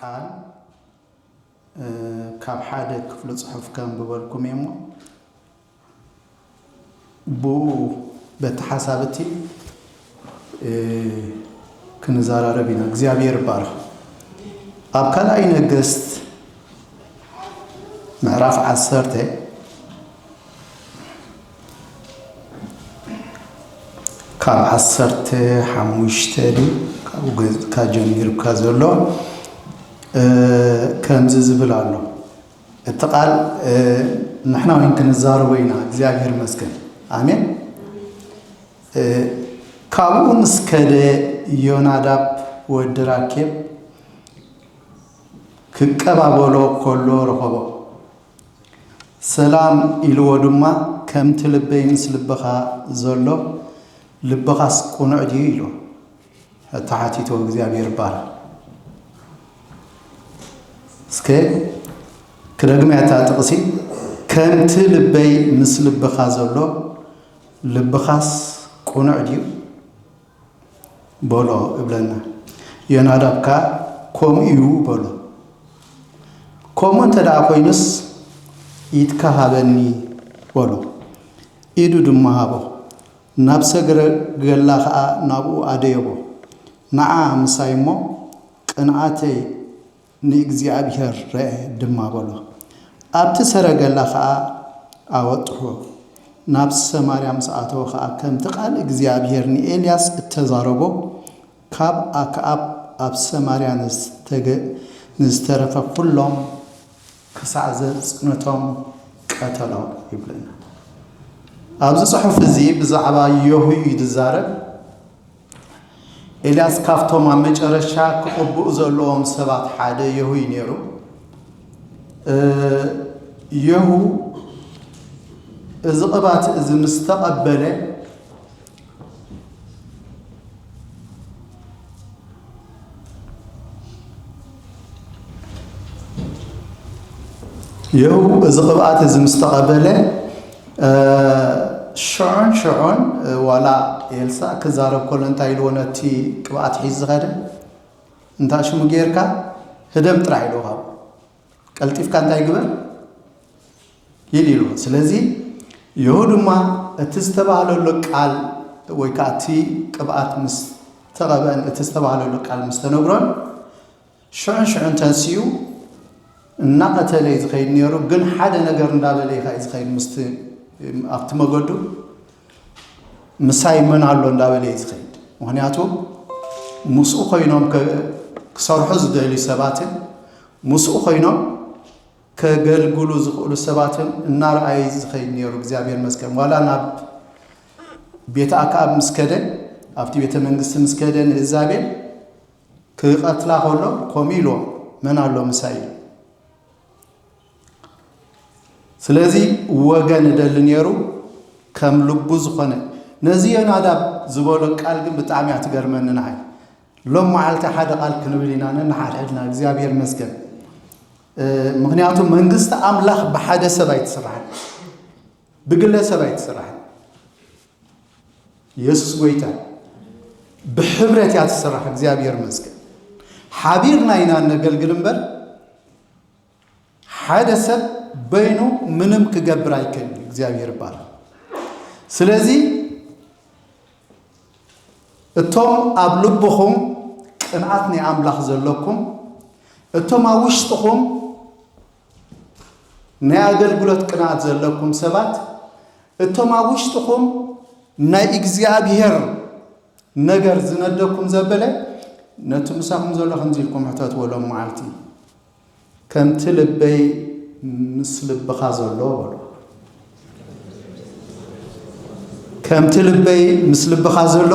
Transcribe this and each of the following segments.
ቃል፣ እ፣ ካብ ሓደ ክፍሊ ጽሑፍ ከንብበልኩም እየ እሞ፣ ብኡ በቲ ሓሳብ እቲ፣ እ፣ ክንዘራረብ ኢና። እግዚኣብሔር ይባረኽ። ኣብ ካልኣይ ነገስት ምዕራፍ ዓሰርተ፣ ካብ ዓሰርተ ሓሙሽተ ድዩ? ካብኡ ገጽካ ጀሚርካ ዘሎ፣ እ፣ ከምዚ ዝብል ኣሎ። እቲ ቃል፣ እ፣ ንሕና እውን ክንዛረቦ ኢና። እግዚኣብሔር ይመስገን። ኣሜን። እ፣ ካብኡ ምስ ከደ፣ ዮናዳብ ወዲ ራኬብ ክቀባበሎ ከሎ ረኸቦ። ሰላም ኢልዎ ድማ፣ "ከምቲ ልበይ ምስ ልብኻ ዘሎ፣ ልብኻስ ቅኑዕ ድዩ?" ኢልዎ። ተሓቲትዎ። እግዚኣብሔር ይባረኽ። እስከ ክደግማ እታ ጥቕሲ፣ "ከምቲ ልበይ ምስ ልብኻ ዘሎ፣ ልብኻስ ቅኑዕ ድዩ?" በሎ እብለና። ዮናዳብ ከኣ፣ "ከምኡ እዩ" በሎ። "ከምኡ እንተ ደኣ ኮይኑስ፣ ኢድካ ሃበኒ" በሎ። ኢዱ ድማ ሃቦ። ናብ ሰረገላ ኸኣ ናብኡ ኣደየቦ። "ንዓ ምሳይ እሞ፣ ቅንኣተይ ንእግዚኣብሔር ርኤ ድማ" በሎ። ኣብቲ ሰረገላ ኸኣ ኣወጥሕዎ። ናብ ሰማርያ ምስ ኣተወ ኸኣ፣ ከምቲ ቃል እግዚኣብሔር ንኤልያስ እተዛረቦ፣ ካብ ኣክኣብ ኣብ ሰማርያ ንዝተገ-፣ ንዝተረፈ ኵሎም ክሳዕ ዘጽንቶም ቀተሎ ይብለና። ኣብዚ ጽሑፍ እዚ ብዛዕባ የሁ እዩ ዝዛረብ። ኤልያስ ካብቶም ኣብ መጨረሻ ክቕብኡ ዘለዎም ሰባት ሓደ የሁ እዩ ነይሩ። እ፣ የሁ እዚ ቅባት እዚ ምስ ተቐበለ፣ የሁ እዚ ቅብኣት እዚ ምስ ተቐበለ፣ እ፣ ሽዑን ሽዑን፣ እ፣ ዋላ ኤልሳዕ ክዛረብ ከሎ እንታይ ኢልዎ ነቲ ቅብኣት ሒዙ ዝኸደ? "እንታይ ሽሙ ጌርካ ህደም ጥራሕ" ኢልዎ፣ ካብኡ ቀልጢፍካ እንታይ ግበር ኢሉ ኢልዎ። ስለዚ የሁ ድማ እቲ ዝተባህለሉ ቃል ወይ ከዓ እቲ ቅብኣት ምስ ተቐብአን እቲ ዝተባህለሉ ቃል ምስ ተነግሮን ሽዑን ሽዑን ተንሲኡ እናቐተለ እዩ ዝኸይድ ነይሩ። ግን ሓደ ነገር እንዳበለ እዩ ዝኸይድ፣ ምስቲ ኣብቲ መገዱ ምሳይ መን ኣሎ እንዳበለ እዩ ዝኸይድ። ምኽንያቱ ምስኡ ኮይኖም ከ-፣ ክሰርሑ ዝደልዩ ሰባትን ምስኡ ኮይኖም ከገልግሉ ዝኽእሉ ሰባትን እናረኣየ እዩ ዝኸይድ ነይሩ። እግዚኣብሔር ይመስገን። ዋላ ናብ ቤተ ኣክኣብ ምስ ከደ፣ ኣብቲ ቤተ መንግስቲ ምስ ከደ ንእዛቤል ክቐትላ ከሎ ከምኡ ኢልዎ፣ "መን ኣሎ ምሳይ?" ስለዚ ወገን እደሊ ነይሩ፣ ከም ልቡ ዝኾነ። ነዚ ዮናዳብ ዝበሎ ቃል ግን ብጣዕሚ እያ ትገርመኒ ንዓይ። ሎም መዓልቲ ሓደ ቃል ክንብል ኢና ነንሓድሕድና፣ እግዚኣብሔር ይመስገን። እ፣ ምኽንያቱ መንግስቲ ኣምላኽ ብሓደ ሰብ ኣይትስራሕን፣ ብግለሰብ ኣይትስራሕን። የሱስ ጎይታ ብሕብረት እያ ትስራሕ። እግዚኣብሔር ይመስገን። ሓቢርና ኢና ነገልግል እምበር ሓደ ሰብ በይኑ ምንም ክገብር ኣይክእልን እዩ። እግዚኣብሔር ይባረክ። ስለዚ እቶም ኣብ ልብኹም ቅንኣት ናይ ኣምላኽ ዘለኩም፣ እቶም ኣብ ውሽጥኹም ናይ ኣገልግሎት ቅንኣት ዘለኩም ሰባት፣ እቶም ኣብ ውሽጥኹም ናይ እግዚኣብሔር ነገር ዝነደኩም ዘበለ፣ ነቲ ምሳኹም ዘሎ ከምዚ ኢልኩም ሕተትዎ ሎም መዓልቲ። "ከምቲ ልበይ ምስ ልብኻ ዘሎ" በሉ። "ከምቲ ልበይ ምስ ልብኻ ዘሎ፣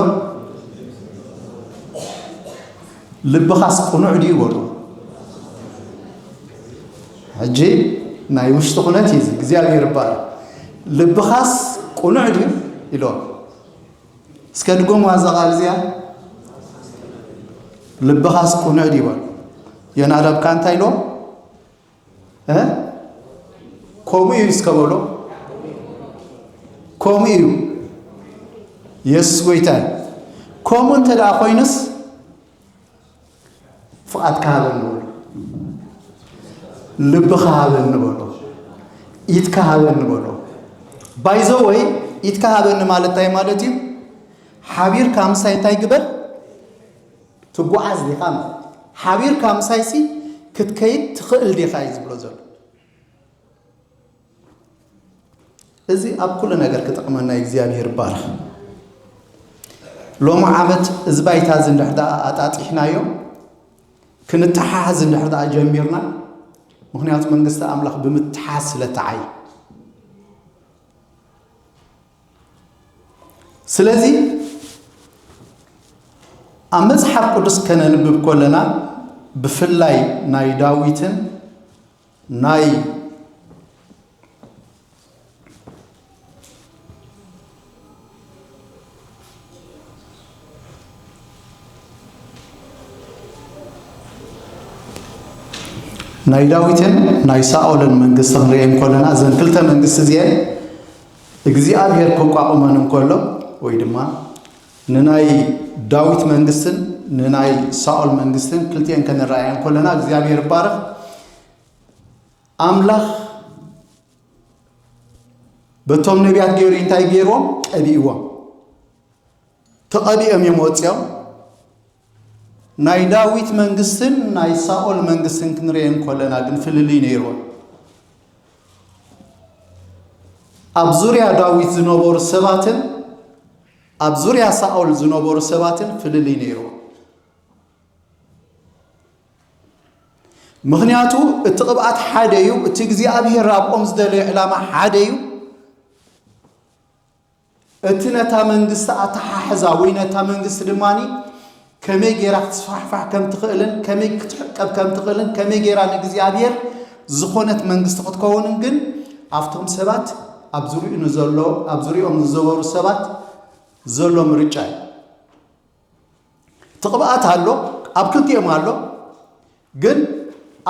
ልብኻስ ቅኑዕ ድዩ?" በሉ። ሕጂ ናይ ውሽጢ ኩነት እዩ እዚ። እግዚኣብሔር ይባረክ። "ልብኻስ ቅኑዕ ድዩ?" ኢሎም። እስከ ድጎምዋ እዛ ቃል እዚኣ። "ልብኻስ ቅኑዕ ድዩ?" በሉ። ዮናዳብ ከ እንታይ ኢልዎ? እ? "ከምኡ እዩ" እስከ በሎ። "ከምኡ እዩ። የሱስ ጎይታ እዩ። ከምኡ እንተ ደኣ ኮይኑስ ፍቓድካ ሃበኒ" በሎ። ልብኻ ሃበኒ በሎ፣ ኢድካ ሃበኒ በሎ። ባይዘወይ፣ ኢድካ ሃበኒ ማለት እንታይ ማለት እዩ? ሓቢርካ ምሳይ እንታይ ግበር? ትጓዓዝ ዲኻ ማለት። ሓቢርካ ምሳይሲ ክትከይድ ትኽእል ዲኻ እዩ ዝብሎ ዘሎ። እዚ ኣብ ኩሉ ነገር ክጠቕመና እግዚኣብሔር ይባረኽ። ሎሚ ዓመት እዚ ባይታ እዚ እንድሕር ደኣ ኣጣጢሕናዮ፣ ክንተሓሓዝ እንድሕር ደኣ ጀሚርና፣ ምኽንያቱ መንግስቲ ኣምላኽ ብምትሓዝ ስለ ተዓይ። ስለዚ ኣብ መጽሓፍ ቅዱስ ከነንብብ ከለና፣ ብፍላይ ናይ ዳዊትን ናይ ናይ ዳዊትን ናይ ሳኦልን መንግስቲ ክንሪኤን ከለና፣ እዘን ክልተ መንግስቲ እዚአን እግዚኣብሔር ክቋቑመን እንከሎ፣ ወይ ድማ ንናይ ዳዊት መንግስትን ንናይ ሳኦል መንግስትን ክልቲአን ከንረኣየን ከለና፣ እግዚኣብሔር ይባረኽ። ኣምላኽ በቶም ነቢያት ገይሩ እንታይ ገይርዎም? ቀቢእዎም። ተቐቢኦም እዮም ወፂኦም። ናይ ዳዊት መንግስትን ናይ ሳኦል መንግስትን ክንሪኤን ከለና ግን ፍልልይ ነይርዎም። ኣብ ዙርያ ዳዊት ዝነበሩ ሰባትን ኣብ ዙርያ ሳኦል ዝነበሩ ሰባትን ፍልልይ ነይርዎም። ምኽንያቱ እቲ ቅብኣት ሓደ እዩ፣ እቲ እግዚኣብሔር ኣብኦም ዝደለዮ ዕላማ ሓደ እዩ። እቲ ነታ መንግስቲ ኣተሓሕዛ ወይ ነታ መንግስቲ ድማ ከመይ ገይራ ክትስፋሕፋሕ ከም ትኽእልን ከመይ ክትዕቀብ ከም ትኽእልን ከመይ ገይራ ንእግዚኣብሔር ዝኾነት መንግስቲ ክትከውንን ግን ኣብቶም ሰባት ኣብ ዙሪኡ ንዘሎ ኣብ ዙሪኦም ንዘበሩ ሰባት ዘሎ ምርጫ እዩ። እቲ ቅብኣት ኣሎ፣ ኣብ ክልቲኦም ኣሎ። ግን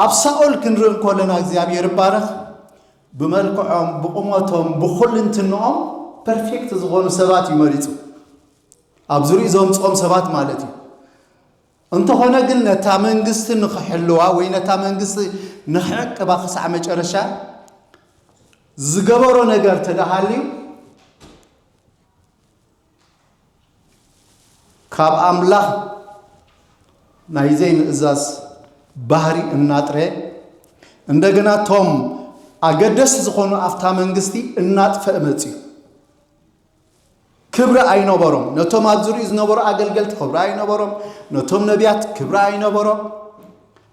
ኣብ ሳኦል ክንርኢ እንከለና እግዚኣብሔር ይባረኽ፣ ብመልክዖም ብቑመቶም ብኹልንትንኦም ፐርፌክት ዝኾኑ ሰባት እዩ መሪፁ፣ ኣብ ዙሪኡ ዘምፅኦም ሰባት ማለት እዩ። እንተኾነ ግን ነታ መንግስቲ ንኽሕልዋ ወይ ነታ መንግስቲ ንኽዕቅባ ክሳዕ መጨረሻ ዝገበሮ ነገር ተደሃልዩ ካብ ኣምላኽ ናይ ዘይምእዛዝ ባህሪ እናጥረ እንደገና እቶም ኣገደስቲ ዝኾኑ ኣብታ መንግስቲ እናጥፈእ መፅዩ። ክብሪ ኣይነበሮም። ነቶም ኣብ ዙሪኡ ዝነበሩ ኣገልገልቲ ክብሪ ኣይነበሮም። ነቶም ነቢያት ክብሪ ኣይነበሮም።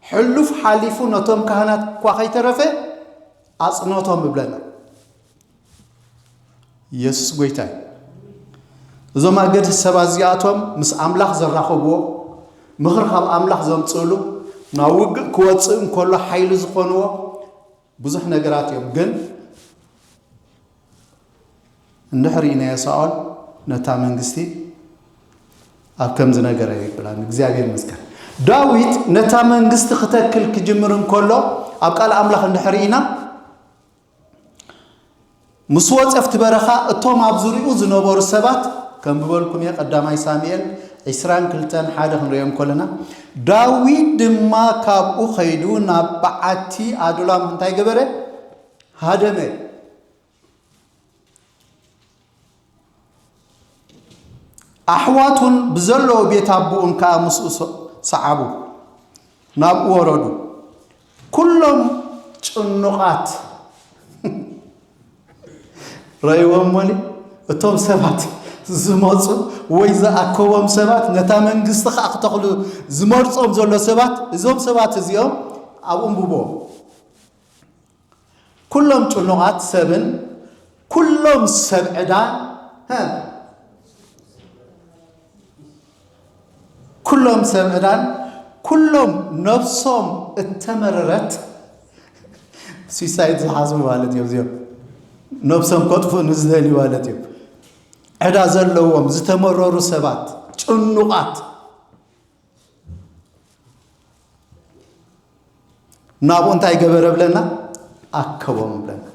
ሕሉፍ ሓሊፉ ነቶም ካህናት እኳ ከይተረፈ ኣፅነቶም እብለና። ኢየሱስ ጎይታ እዩ። እዞም ኣገድስ ሰባት እዚኣቶም ምስ ኣምላኽ ዘራኸብዎ፣ ምኽሪ ካብ ኣምላኽ ዘምፅእሉ፣ ናብ ውግእ ክወፅእ እንከሎ ሓይሊ ዝኾንዎ ብዙሕ ነገራት እዮም። ግን እንድሕር ኢናዮ ሳኦል ነታ መንግስቲ ኣብ ከምዚ ነገር ኣይብላን። እግዚኣብሔር ይመስገን። ዳዊት ነታ መንግስቲ ክተክል ክጅምር እንከሎ ኣብ ቃል ኣምላኽ እንድሕር ኢና ምስ ወጸፍቲ በረኻ እቶም ኣብ ዙሪኡ ዝነበሩ ሰባት ከም ብበልኩም እየ ቀዳማይ ሳሙኤል ዕስራን ክልተን ሓደ ክንሪኦም ከለና ዳዊት ድማ ካብኡ ኸይዱ ናብ በዓቲ ኣዱላም እንታይ ገበረ? ሃደመ። ኣሕዋቱን ብዘለዎ ቤት ኣቦኡን ከኣ ምስኡ ሰዓቡ፣ ናብኡ ወረዱ። ኩሎም ጭኑቓት ረእይዎም እሞኒ እቶም ሰባት ዝመፁ ወይ ዝኣከቦም ሰባት ነታ መንግስቲ ከዓ ክተኽሉ ዝመርፆም ዘሎ ሰባት እዞም ሰባት እዚኦም ኣብኡ እንብቦ ኩሎም ጭኑቓት ሰብን ኩሎም ሰብ ዕዳ ኩሎም ሰብ ዕዳን ኩሎም ነብሶም እተመረረት ሱሳይድ ዝሓዙ ማለት እዮም። እዚኦም ነብሶም ከጥፉ ንዝደልዩ ማለት እዮም። ዕዳ ዘለዎም ዝተመረሩ ሰባት ጭኑቓት ናብኡ እንታይ ገበረ ብለና? ኣከቦም ብለና።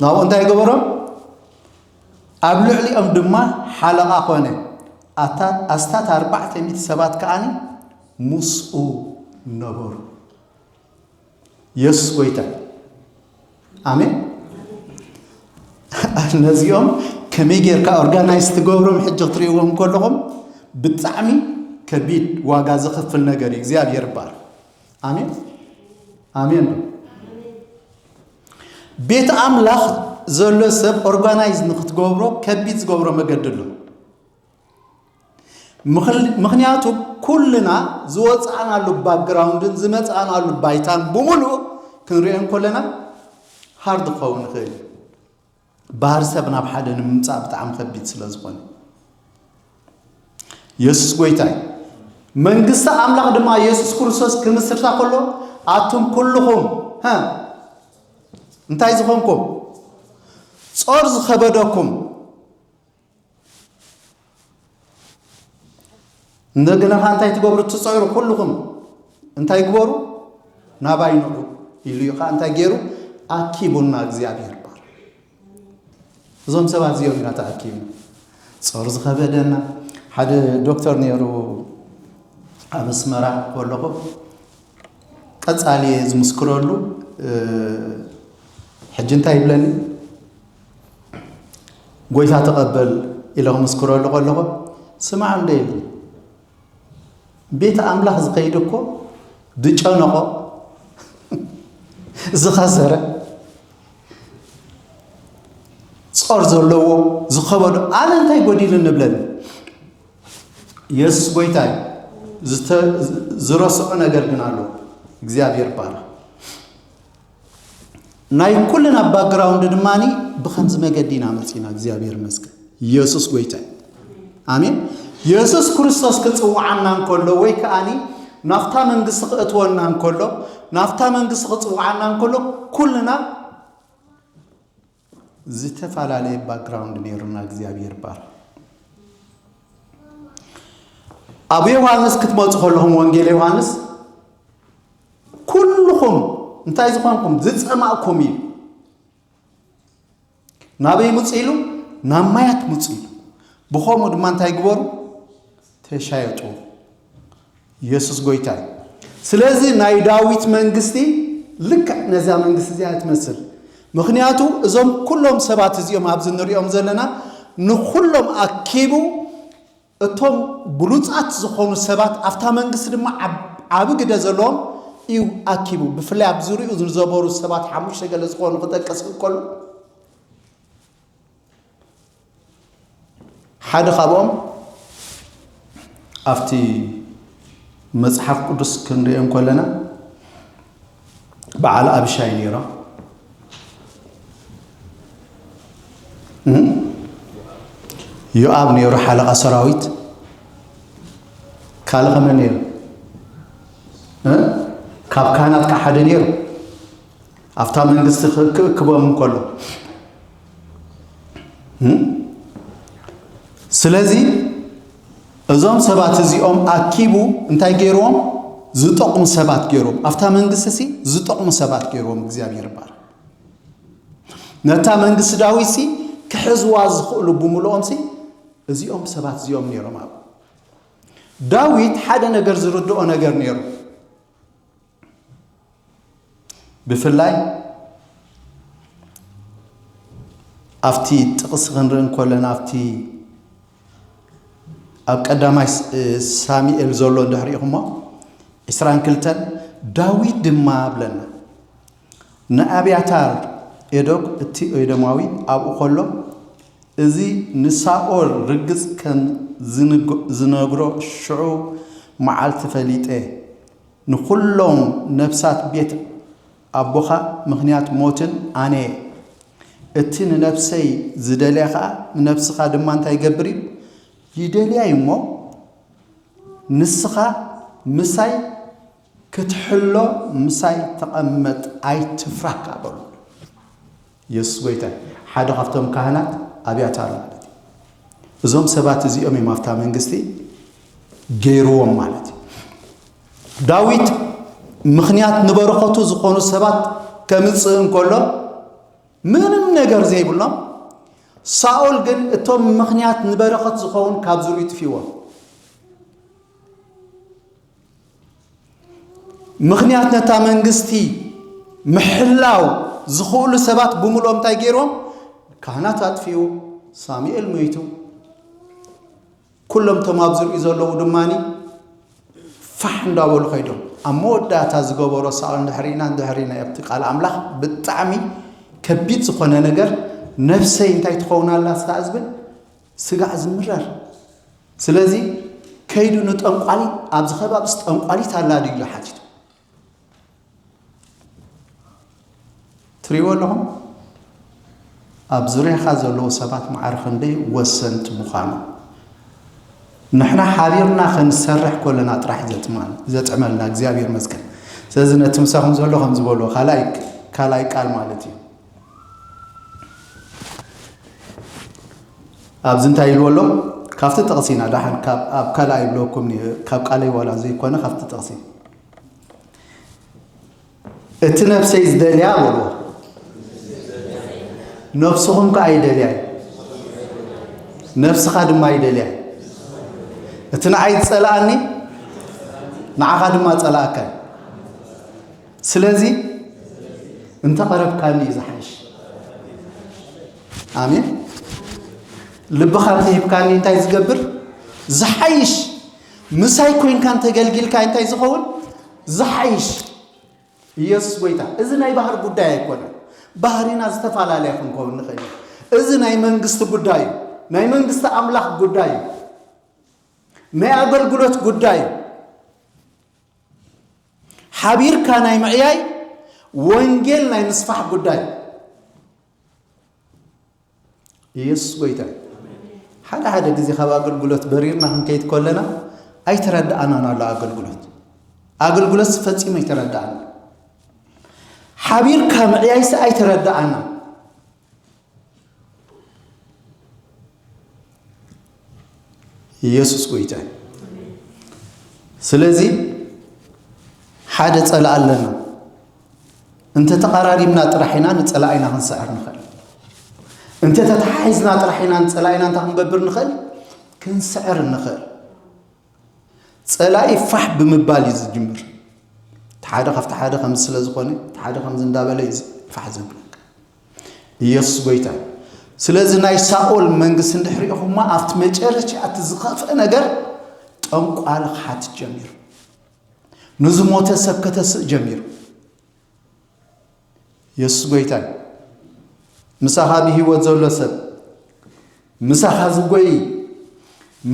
ናብኡ እንታይ ገበሮም? ኣብ ልዕሊኦም ድማ ሓለቓ ኮነ። ኣታ ኣስታት ኣርባዕተ ሚእቲ ሰባት ከኣኒ ምስኡ ነበሩ። የሱስ ጎይታ። ኣሜን። ነዚኦም ከመይ ጌርካ ኦርጋናይዝ ትገብሮም ሕጂ ክትርእይዎም ከለኹም ብጣዕሚ ከቢድ ዋጋ ዘኸፍል ነገር እዩ። እግዚኣብሔር ይባረክ። ኣሜን፣ ኣሜን። ቤት ኣምላኽ ዘሎ ሰብ ኦርጋናይዝ ንክትገብሮ ከቢድ ዝገብሮ መገዲ ኣሎ። ምኽል- ምኽንያቱ ኩልና ዝወፃእናሉ ባክግራውንድን ዝመፃእናሉ ባይታን ብምሉእ ክንሪኦ እንከለና ሃርድ ክኸውን ይኽእል እዩ። ባህሪ ሰብ ናብ ሓደ ንምምፃእ ብጣዕሚ ከቢድ ስለ ዝኾነ። የሱስ ጎይታ እዩ። መንግስቲ ኣምላኽ ድማ የሱስ ክርስቶስ ክምስርታ ከሎ ኣቱም ኩልኹም፣ ሀ፣ እንታይ ዝኾንኩም? ጾር ዝኸበደኩም። እንደገና ኸዓ እንታይ ትገብሩ? ትጸዕሩ ኩልኹም እንታይ ግበሩ? ናባይ ንዑ ኢሉ እዩ ኸዓ እንታይ ገይሩ? ኣኪቡና እግዚኣብሔር ባር። እዞም ሰባት እዚኦም ኢና ተኣኪብና። ጾር ዝኸበደና ሓደ ዶክተር ነይሩ ኣብ ኣስመራ ከለኹ ቀጻሊ እየ ዝምስክረሉ። እ፣ ሕጂ እንታይ ይብለኒ? ጎይታ ተቐበል ኢለ ክምስክረሉ ከለኹ፣ ስማዕ እንደ ኢሉ፣ ቤት ኣምላኽ ዝኸይድ እኮ ዝጨነቖ፣ ዝኸሰረ፣ ጾር ዘለዎ፣ ዝኸበዶ፣ ኣነ እንታይ ጎዲሉ ንብለኒ? የሱስ ጎይታ እዩ። ዝተ-፣ ዝረስዖ ነገር ግን ኣሎ። እግዚኣብሔር ባርኽ። ናይ ኩልና ባክግራውንድ ድማ ብኸምዚ መገዲ ኢና መፂና። እግዚኣብሔር ይመስገን። የሱስ ጎይታ እዩ። ኣሜን። የሱስ ክርስቶስ ክፅውዓና እንከሎ ወይ ከዓኒ ናብታ መንግስቲ ክእትወና እንከሎ፣ ናብታ መንግስቲ ክፅውዓና እንከሎ ኩልና ዝተፈላለየ ባክግራውንድ ነይሩና። እግዚኣብሔር ባር ኣብ ዮሃንስ ክትመፁ ከለኹም ወንጌል ዮሃንስ ኩልኹም እንታይ ዝኾንኩም ዝፀማእኩም እዩ። ናበይ ምፁ ኢሉ? ናብ ማያት ምፁ ኢሉ። ብኸምኡ ድማ እንታይ ግበሩ? ተሻየጡ። የሱስ ጎይታ እዩ። ስለዚ ናይ ዳዊት መንግስቲ ልክዕ ነዛ መንግስቲ እዚኣ ትመስል። ምኽንያቱ እዞም ኩሎም ሰባት እዚኦም ኣብዚ ንሪኦም ዘለና ንኹሎም ኣኪቡ እቶም ብሉጻት ዝኾኑ ሰባት ኣብታ መንግስቲ ድማ ዓብ-፣ ዓቢ ግደ ዘለዎም እዩ ኣኪቡ። ብፍላይ ኣብ ዙሪኡ ዝነበሩ ሰባት ሓሙሽተ ገለ ዝኾኑ ክጠቅስ ከሎ ሓደ ካብኦም ኣብቲ መጽሓፍ ቅዱስ ክንሪኦ እንከለና በዓል ኣብሻይ ነይሮም። እም? ዮኣብ ነይሩ ሓለቓ ሰራዊት። ካልእ ከመን ነይሩ? እ? ካብ ካህናት ከዓ ሓደ ነይሩ። ኣብታ መንግስቲ ክ-፣ ክእክቦም እንከሎ። እም? ስለዚ እዞም ሰባት እዚኦም ኣኪቡ እንታይ ገይርዎም? ዝጠቕሙ ሰባት ገይርዎም። ኣብታ መንግስቲ ሲ ዝጠቕሙ ሰባት ገይርዎም። እግዚኣብሔር ይባረክ። ነታ መንግስቲ ዳዊት ሲ ክሕዝዋ ዝኽእሉ ብምልኦም ሲ እዚኦም ሰባት እዚኦም ነይሮም። ኣብ ዳዊት ሓደ ነገር ዝርድኦ ነገር ነይሩ። ብፍላይ ኣብቲ ጥቕሲ ክንርኢ እንከለና ኣብቲ ኣብ ቀዳማይ ስ-፣ ሳሙኤል ዘሎ እንድሕር ኢኹሞ ዕስራን ክልተን ዳዊት ድማ ብለና ንኣብያታር ኤዶግ እቲ ኤዶማዊ ኣብኡ ከሎ እዚ ንሳኦል ርግጽ ከም ዝንግ-፣ ዝነግሮ ሽዑ መዓልቲ ፈሊጠ ንኹሎም ነፍሳት ቤት ኣቦኻ ምኽንያት ሞትን ኣነ እቲ ንነፍሰይ ዝደልያ ኸኣ ንነፍስኻ ድማ እንታይ ይገብር እዩ? ይደልያ እዩ እሞ ንስኻ ምሳይ ክትሕሎ ምሳይ ተቐመጥ ኣይትፍራህ ከኣ በሉ። የሱስ ጎይታ እዩ። ሓደ ካብቶም ካህናት ኣብያታር ማለት እዩ። እዞም ሰባት እዚኦም እዮም ኣብታ መንግስቲ ገይርዎም ማለት እዩ። ዳዊት ምኽንያት ንበረኸቱ ዝኾኑ ሰባት ከምጽእ እንከሎ ምንም ነገር ዘይብሎም፣ ሳኦል ግን እቶም ምኽንያት ንበረኸት ዝኸውን ካብ ዙርዩ ጥፊዎም። ምኽንያት ነታ መንግስቲ ምሕላው ዝኽእሉ ሰባት ብምልኦም እንታይ ገይሮም? ካህናት ኣጥፊኡ፣ ሳሙኤል ሞይቱ፣ ኩሎም እቶም ኣብ ዝርእዩ ዘለዉ ድማ ፋሕ እንዳበሉ ከይዶም። ኣብ መወዳእታ ዝገበሮ ሳኦል እንድሕር ኢና እንድሕር ኢና ኣብቲ ቃል ኣምላኽ ብጣዕሚ ከቢድ ዝኾነ ነገር፣ ነፍሰይ እንታይ ትኸውን ኣላ ስጋ ዝብል፣ ስጋዕ ዝምረር። ስለዚ ከይዱ ንጠንቋሊ፣ ኣብዚ ከባቢስ ጠንቋሊት ኣላ ድዩ ኢሉ ሓቲቱ። ትሪእዎ ኣለኹም? ኣብ ዙርያኻ ዘለዉ ሰባት ማዕረ ክንደይ ወሰንቲ ምዃኑ። ንሕና ሓቢርና ክንሰርሕ ከለና ጥራሕ ዘጥማል-፣ ዘጥዕመልና እግዚኣብሔር ይመስገን። ስለዚ ነቲ ምሳኹም ዘሎ ከም ዝበሎ ካልኣይ፣ ካልኣይ ቃል ማለት እዩ። ኣብዚ እንታይ ኢልዎ ኣሎ? ካብቲ ጥቕሲ ኢና ደሓን፣ ካብ፣ ኣብ ካልኣይ ይብለኩም፣ ካብ ቃለይ ዋላ ዘይኮነ ካብቲ ጥቕሲ። እቲ ነፍሰይ ዝደልያ በልዎ፣ ነፍስኹም ከኣ ይደልያ እዩ፣ ነፍስኻ ድማ ይደልያ እዩ። እቲ ንዓይ ዝጸልኣኒ ንዓኻ ድማ ጸላኣካ እዩ። ስለዚ እንተ ቀረብካኒ እዩ ዝሓይሽ። ኣሜን። ልብኻ እንተሂብካኒ እንታይ ዝገብር? ዝሓይሽ። ምሳይ ኮይንካ እንተገልጊልካ እንታይ ዝኸውን? ዝሓይሽ። ኢየሱስ ጎይታ። እዚ ናይ ባህር ጉዳይ ኣይኮነን። ባህሪና ዝተፈላለየ ክንከውን ንኽእል ኢና። እዚ ናይ መንግስቲ ጉዳይ እዩ። ናይ መንግስቲ ኣምላኽ ጉዳይ እዩ። ናይ ኣገልግሎት ጉዳይ እዩ። ሓቢርካ ናይ ምዕያይ፣ ወንጌል ናይ ምስፋሕ ጉዳይ እዩ። ኢየሱስ ጎይታ እዩ። ሓደ ሓደ ግዜ ካብ ኣገልግሎት በሪርና ክንከይድ ከለና ኣይተረድኣናን ኣሎ ኣገልግሎት። ኣገልግሎት ፈጺሙ ኣይተረድኣና። ሓቢርካ ምዕያይሲ ኣይተረድኣና። ኢየሱስ ጎይታ እዩ። ስለዚ ሓደ ጸላእ ኣለና። እንተ ተቐራሪብና ጥራሕ ኢና ንጸላኢና ክንስዕር ንኽእል። እንተ ተተሓሒዝና ጥራሕ ኢና ንጸላኢና እንታይ ክንገብር ንኽእል? ክንስዕር ንኽእል። ጸላኢ ፋሕ ብምባል እዩ ዝጅምር። እቲ ሓደ ካብቲ ሓደ ከምዚ ስለ ዝኾነ፣ እቲ ሓደ ከምዚ እንዳበለ እዩ ዝ-፣ ፋሕ ዘብለካ። ኢየሱስ ጎይታ እዩ። ስለዚ ናይ ሳኦል መንግስቲ እንድሕር ሪኢኹማ፣ ኣብቲ መጨረሻ እቲ ዝኸፍአ ነገር ጠንቋሊ ክሓትት ጀሚሩ። ንዝሞተ ሰብ ከተስእ ጀሚሩ። የሱስ ጎይታ እዩ። ምሳኻ ብህይወት ዘሎ ሰብ፣ ምሳኻ ዝጎይ፣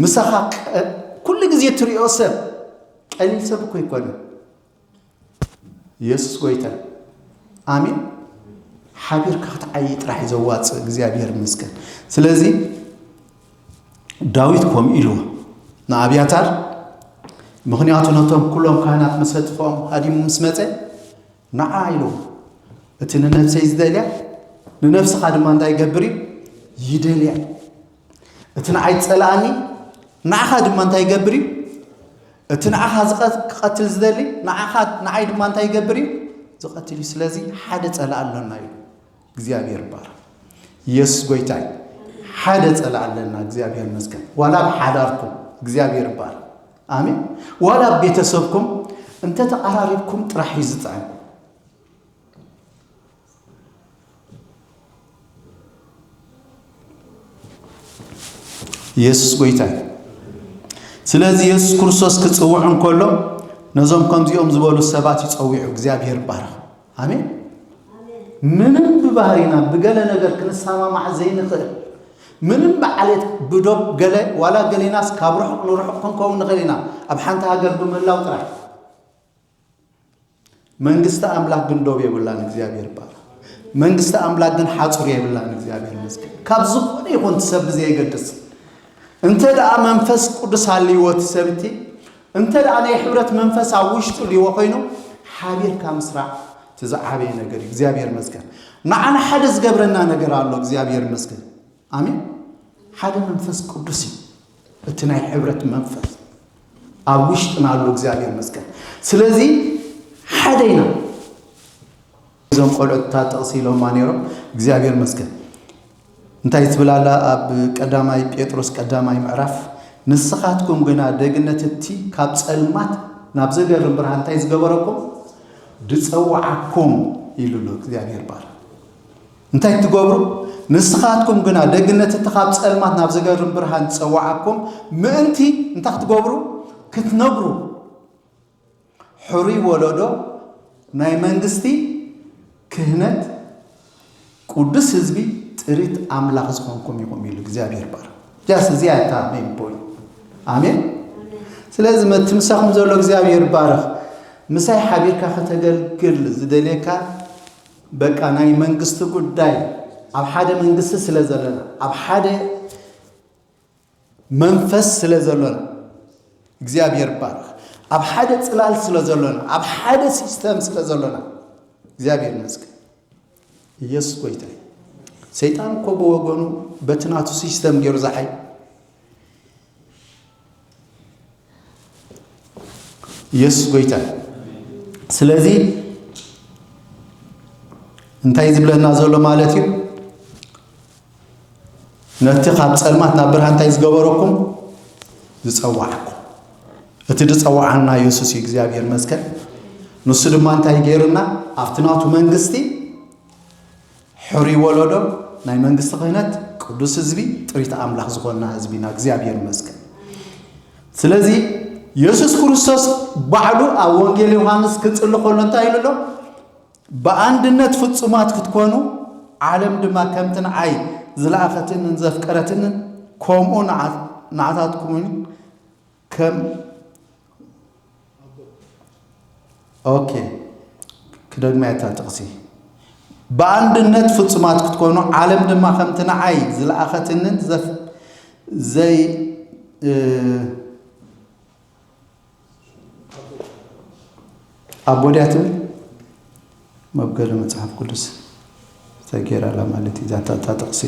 ምሳኻ ቀ-፣ ኩሉ ግዜ ትሪኦ ሰብ ቀሊል ሰብ እኮ ኣይኮነን። የሱስ ጎይታ እዩ። ኣሜን። ሓቢርካ ክትዓዪ ጥራሕ እዩ ዘዋፅእ። እግዚኣብሔር ይመስገን። ስለዚ ዳዊት ከምኡ ኢልዎ ንኣብያታር፣ ምኽንያቱ ነቶም ኩሎም ካህናት መሰጥፎም ሃዲሙ ምስ መጸ፣ ንዓ ኢልዎ፣ እቲ ንነፍሰይ ዝደልያ፣ ንነፍስኻ ድማ እንታይ ይገብር እዩ? ይደልያ። እቲ ንዓይ ዝጸልኣኒ፣ ንዓኻ ድማ እንታይ ይገብር እዩ? እቲ ንዓኻ ዝቐ-፣ ክቐትል ዝደሊ፣ ንዓኻ፣ ንዓይ ድማ እንታይ ይገብር እዩ? ዝቐትል እዩ። ስለዚ ሓደ ጸላእ ኣሎና ኢሉ። እግዚኣብሔር ይባረክ። ኢየሱስ ጎይታ እዩ። ሓደ ጸላእ ኣለና። እግዚኣብሔር ይመስገን። ዋላ ኣብ ሓዳርኩም እግዚኣብሔር ይባረክ። ኣሜን። ዋላ ኣብ ቤተሰብኩም እንተ ተቐራሪብኩም ጥራሕ እዩ ዝጥዕም። ኢየሱስ ጎይታ እዩ። ስለዚ ኢየሱስ ክርስቶስ ክጽውዕ እንከሎ ነዞም ከምዚኦም ዝበሉ ሰባት ይጸዊዑ። እግዚኣብሔር ይባረክ። ኣሜን። ምንም ብባህሪና ብገለ ነገር ክንሰማማዕ ዘይንኽእል፣ ምንም ብዓሌት ብዶብ ገለ ዋላ ገሌናስ ካብ ርሑቕ ንርሑቕ ክንከውን ንኽእል ኢና፣ ኣብ ሓንቲ ሃገር ብምህላው ጥራይ። መንግስቲ ኣምላክ ግን ዶብ የብላን። እግዚኣብሔር ይባረክ። መንግስቲ ኣምላክ ግን ሓጹር የብላን። እግዚኣብሔር ይመስገን። ካብ ዝኾነ ይኹን እቲ ሰብ ብዘየገድስ፣ እንተ ደኣ መንፈስ ቅዱስ ሃልይዎ እቲ ሰብ እቲ፣ እንተ ደኣ ናይ ሕብረት መንፈስ ኣብ ውሽጡ ልይዎ ኮይኑ፣ ሓቢርካ ምስራሕ እቲ ዝዓበየ ነገር እዩ። እግዚኣብሔር ይመስገን። ንዓና ሓደ ዝገብረና ነገር ኣሎ። እግዚኣብሔር ይመስገን። ኣሜን። ሓደ መንፈስ ቅዱስ እዩ። እቲ ናይ ሕብረት መንፈስ ኣብ ውሽጥና ኣሎ። እግዚኣብሔር ይመስገን። ስለዚ ሓደ ኢና። እዞም ቆልዑት እታ ጥቕሲ ኢሎማ ነይሮም። እግዚኣብሔር ይመስገን። እንታይ ትብል ኣላ ኣብ ቀዳማይ ጴጥሮስ ቀዳማይ ምዕራፍ? ንስኻትኩም ግና ደግነት እቲ ካብ ጸልማት ናብ ዘገርም ብርሃን እንታይ ዝገበረኩም? ዝጸውዓኩም ኢሉ ኣሎ እግዚኣብሔር ባር። እንታይ ትገብሩ? ንስኻትኩም ግና ደግነት እቲ ካብ ጸልማት ናብ ዘገርም ብርሃን ዝጸውዓኩም ምእንቲ እንታይ ክትገብሩ? ክትነብሩ። ሕሩይ ወለዶ፣ ናይ መንግስቲ ክህነት፣ ቅዱስ ህዝቢ፣ ጥሪት ኣምላኽ ዝኾንኩም ኢኹም ኢሉ እግዚኣብሔር ባር። ጃስ እዚኣ እታ ሜን ፖይንት። ኣሜን። ስለዚ መቲ ምሳኹም ዘሎ እግዚኣብሔር ባርኽ። ምሳይ ሓቢርካ ከተገልግል ዝደልየካ በቃ ናይ መንግስቲ ጉዳይ ኣብ ሓደ መንግስቲ ስለ ዘለና፣ ኣብ ሓደ መንፈስ ስለ ዘሎና እግዚኣብሔር ባርኽ። ኣብ ሓደ ጽላል ስለ ዘሎና፣ ኣብ ሓደ ሲስተም ስለ ዘሎና እግዚኣብሔር ይመስገን። ኢየሱስ ጎይታ እዩ። ሰይጣን እኮ ብወገኑ በቲ ናቱ ሲስተም ገይሩ ዝሓይ ኢየሱስ ጎይታ እዩ። ስለዚ እንታይ ዝብለና ዘሎ ማለት እዩ? ነቲ ካብ ጸልማት ናብ ብርሃን እንታይ ዝገበረኩም? ዝጸዋዕኩም። እቲ ዝጸዋዓና ኢየሱስ እዩ፣ እግዚኣብሔር ይመስገን። ንሱ ድማ እንታይ ገይሩና? ኣብቲ ናቱ መንግስቲ ሕሩይ ወለዶ፣ ናይ መንግስቲ ክህነት፣ ቅዱስ ህዝቢ፣ ጥሪት ኣምላኽ ዝኾንና ህዝቢና፣ እግዚኣብሔር ይመስገን። ስለዚ ኢየሱስ ክርስቶስ ባዕሉ ኣብ ወንጌል ዮሃንስ ክጽሊ ከሎ እንታይ ኢሉ ኣሎ? ብኣንድነት ፍጹማት ክትኮኑ፣ ዓለም ድማ ከምቲ ንዓይ ዝለኣኸትንን ዘፍቀረትንን፣ ከምኡ ንዓ-፣ ንዓታትኩምን ከም፣ ኦኬ፣ ክደግማ እታ ጥቕሲ። ብኣንድነት ፍጹማት ክትኮኑ፣ ዓለም ድማ ከምቲ ንዓይ ዝለኣኸትንን ዘፍ-፣ ዘይ-፣ እ፣ ኣቦ ድያ ትብል? መብገሊ መጽሓፍ ቅዱስ ተገይራ ኣላ ማለት እዩ። እዛ እታ ጥቕሲ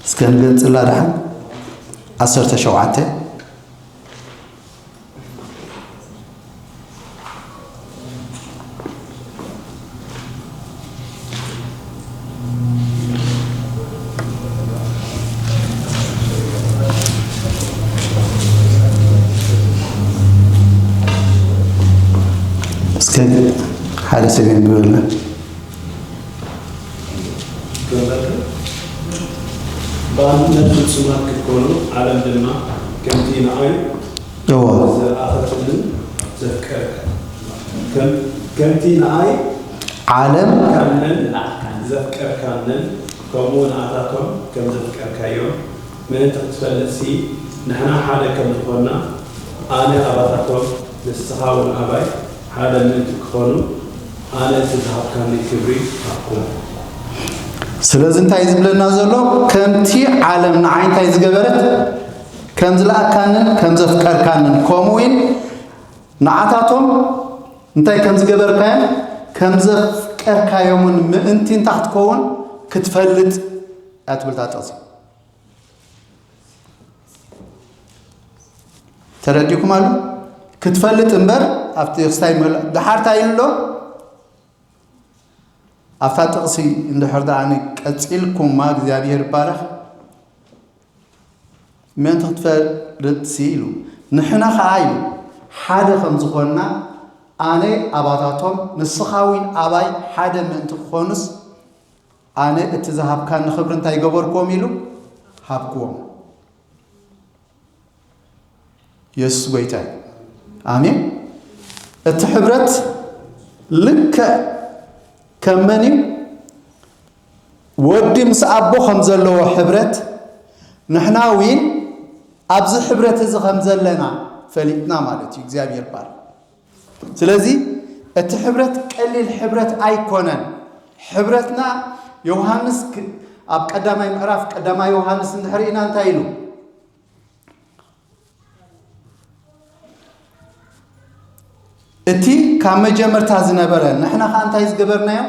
እስከ ንገልጽላ ደሓን። ዓሰርተ ሸውዓተ። እስከ ሓደ ሰብ የንብበልና። ብኣንድነት ፍጹማት ክትኮኑ፣ ዓለም ድማ ከምቲ ንዓይ እዎ። ዝለኣኸትንን ዘፍቀረካ-፣ ከም-፣ ከምቲ ንዓይ ዓለም ካንን ዘፍቀርካንን፣ ከምኡ ንኣታቶም ከም ዘፍቀርካዮም ምእንቲ ክትፈልጥሲ፣ ንሕና ሓደ ከም ዝኾንና፣ ኣነ ኣባታቶም፣ ንስኻ እውን ኣባይ ሓደ ምእንቲ ክኾኑ፣ ኣነ እቲ ዝሃብካኒ ክብሪ ሃብኩም። ስለዚ እንታይ ዝብለና ዘሎ? ከምቲ ዓለም ንዓይ እንታይ ዝገበረት፣ ከም ዝለኣካንን ከም ዘፍቀርካንን፣ ከምኡ እውን ንዓታቶም እንታይ ከም ዝገበርካዮም፣ ከም ዘፍቀርካዮምን ምእንቲ እንታይ ክትከውን ክትፈልጥ እያ ትብል እታ ጥቕሲ። ተረዲእኩም ኣሎ? ክትፈልጥ እምበር ኣብቲ ክስታይ መል-፣ ደሓር እንታይ ኢሉ ኣሎ? ኣብታ ጥቕሲ እንድሕር ደኣ ቀጺልኩማ፣ እግዚኣብሔር ይባረኽ፣ ምእንቲ ክትፈልጥሲ ኢሉ፣ ንሕና ኸኣ ኢሉ፣ ሓደ ከም ዝኾንና፣ ኣነ ኣባታቶም፣ ንስኻ እውን ኣባይ ሓደ ምእንቲ ክኾኑስ፣ ኣነ እቲ ዝሃብካኒ ክብሪ እንታይ ገበርክዎም ኢሉ? ሃብክዎም። የሱስ ጎይታ እዩ። ኣሜን። እቲ ሕብረት ልክዕ ከም መን እዩ? ወዲ ምስ ኣቦ ከም ዘለዎ ሕብረት፣ ንሕና እውን ኣብዚ ሕብረት እዚ ከም ዘለና ፈሊጥና ማለት እዩ። እግዚኣብሔር ይባረክ። ስለዚ እቲ ሕብረት ቀሊል ሕብረት ኣይኮነን። ሕብረትና ዮሃንስ ክ-፣ ኣብ ቀዳማይ ምዕራፍ ቀዳማይ ዮሃንስ እንድሕር ኢና እንታይ ኢሉ? እቲ ካብ መጀመርታ ዝነበረ፣ ንሕና ኸኣ እንታይ ዝገበርናዮ?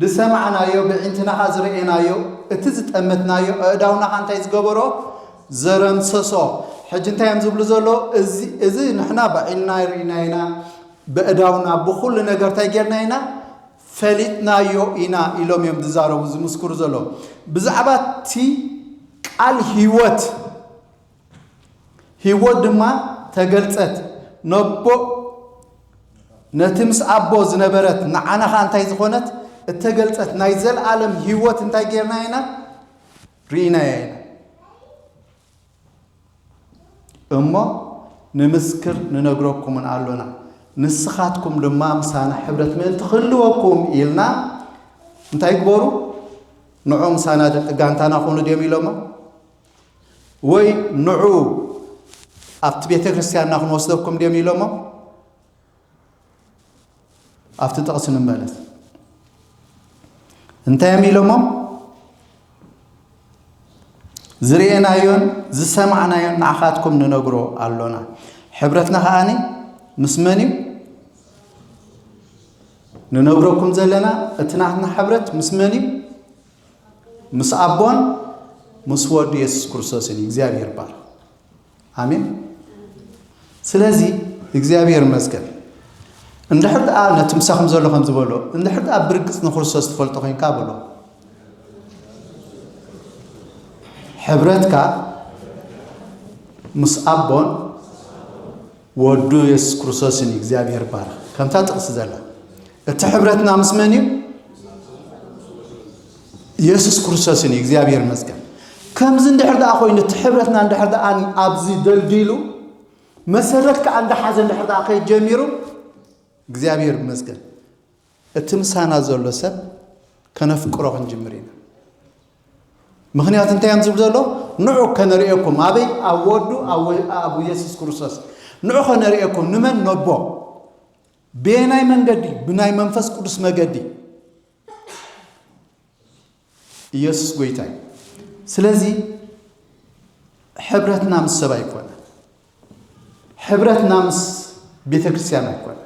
ዝሰማዕናዮ፣ ብዕንትና ኸኣ ዝረኤናዮ፣ እቲ ዝጠመትናዮ፣ ኣእዳውና ኸኣ እንታይ ዝገበሮ? ዘረምሰሶ። ሕጂ እንታይ እዮም ዝብሉ ዘለዉ? እዚ፣ እዚ ንሕና ብዕንና ርኢና ኢና፣ ብኣእዳውና፣ ብኹሉ ነገር እንታይ ጌርና ኢና? ፈሊጥናዮ ኢና ኢሎም እዮም ዝዛረቡ፣ ዝምስክሩ ዘለዉ። ብዛዕባ እቲ ቃል ህይወት፣ ህይወት ድማ ተገልጸት፣ ነቦ ነቲ ምስ ኣቦ ዝነበረት ንዓና ኸኣ እንታይ ዝኾነት እተገልጸት ናይ ዘለኣለም ህይወት እንታይ ጌርና ኢና? ርኢናያ ኢና። እሞ ንምስክር ንነግረኩምን ኣሎና፣ ንስኻትኩም ድማ ምሳና ሕብረት ምእንቲ ክህልወኩም ኢልና እንታይ ግበሩ? ንዑ ምሳና ደቂ ጋንታና ኩኑ ድዮም ኢሎሞ? ወይ ንዑ ኣብቲ ቤተ ክርስቲያንና ክንወስደኩም ድዮም ኢሎሞ? ኣብቲ ጥቕሲ ንመለስ። እንታይ እዮም ኢሎሞ? ዝርኤናዮን ዝሰማዕናዮን ንዓኻትኩም ንነግሮ ኣሎና። ሕብረትና ከኣኒ ምስ መን እዩ? ንነግረኩም ዘለና እቲ ናትና ሕብረት ምስ መን እዩ? ምስ ኣቦን ምስ ወዱ የሱስ ክርስቶስን እዩ። እግዚኣብሔር ይባረኽ። ኣሜን። ስለዚ እግዚኣብሔር ይመስገን። እንድሕር ደኣ ነቲ ምሳኹም ዘሎ ከም ዝበሎ፣ እንድሕር ደኣ ብርግጽ ንክርስቶስ ትፈልጦ ኮይንካ በሎ። ሕብረትካ ምስ ኣቦን ወዱ የሱስ ክርስቶስን እዩ። እግዚኣብሔር ይባረኽ። ከምታ ጥቕሲ ዘላ እቲ ሕብረትና ምስ መን እዩ? የሱስ ክርስቶስን እዩ። እግዚኣብሔር ይመስገን። ከምዚ እንድሕር ደኣ ኮይኑ እቲ ሕብረትና እንድሕር ደኣ ኣብዚ ደልዲሉ መሰረት ከኣ እንዳሓዘ እንድሕር ደኣ ከይድ ጀሚሩ እግዚኣብሔር ይመስገን። እቲ ምሳና ዘሎ ሰብ ከነፍቅሮ ክንጅምር ኢና። ምኽንያቱ እንታይ እዮም ዝብሉ ዘሎ? ንዑ ከነርእየኩም። ኣበይ? ኣብ ወዱ ኣብ ወ-፣ ኣብ የሱስ ክርስቶስ። ንዑ ከነርእየኩም። ንመን? ነቦ። ብየናይ መንገዲ? ብናይ መንፈስ ቅዱስ መገዲ። ኢየሱስ ጎይታ እዩ። ስለዚ ሕብረትና ምስ ሰብ ኣይኮነ፣ ሕብረትና ምስ ቤተ ክርስቲያን ኣይኮነ።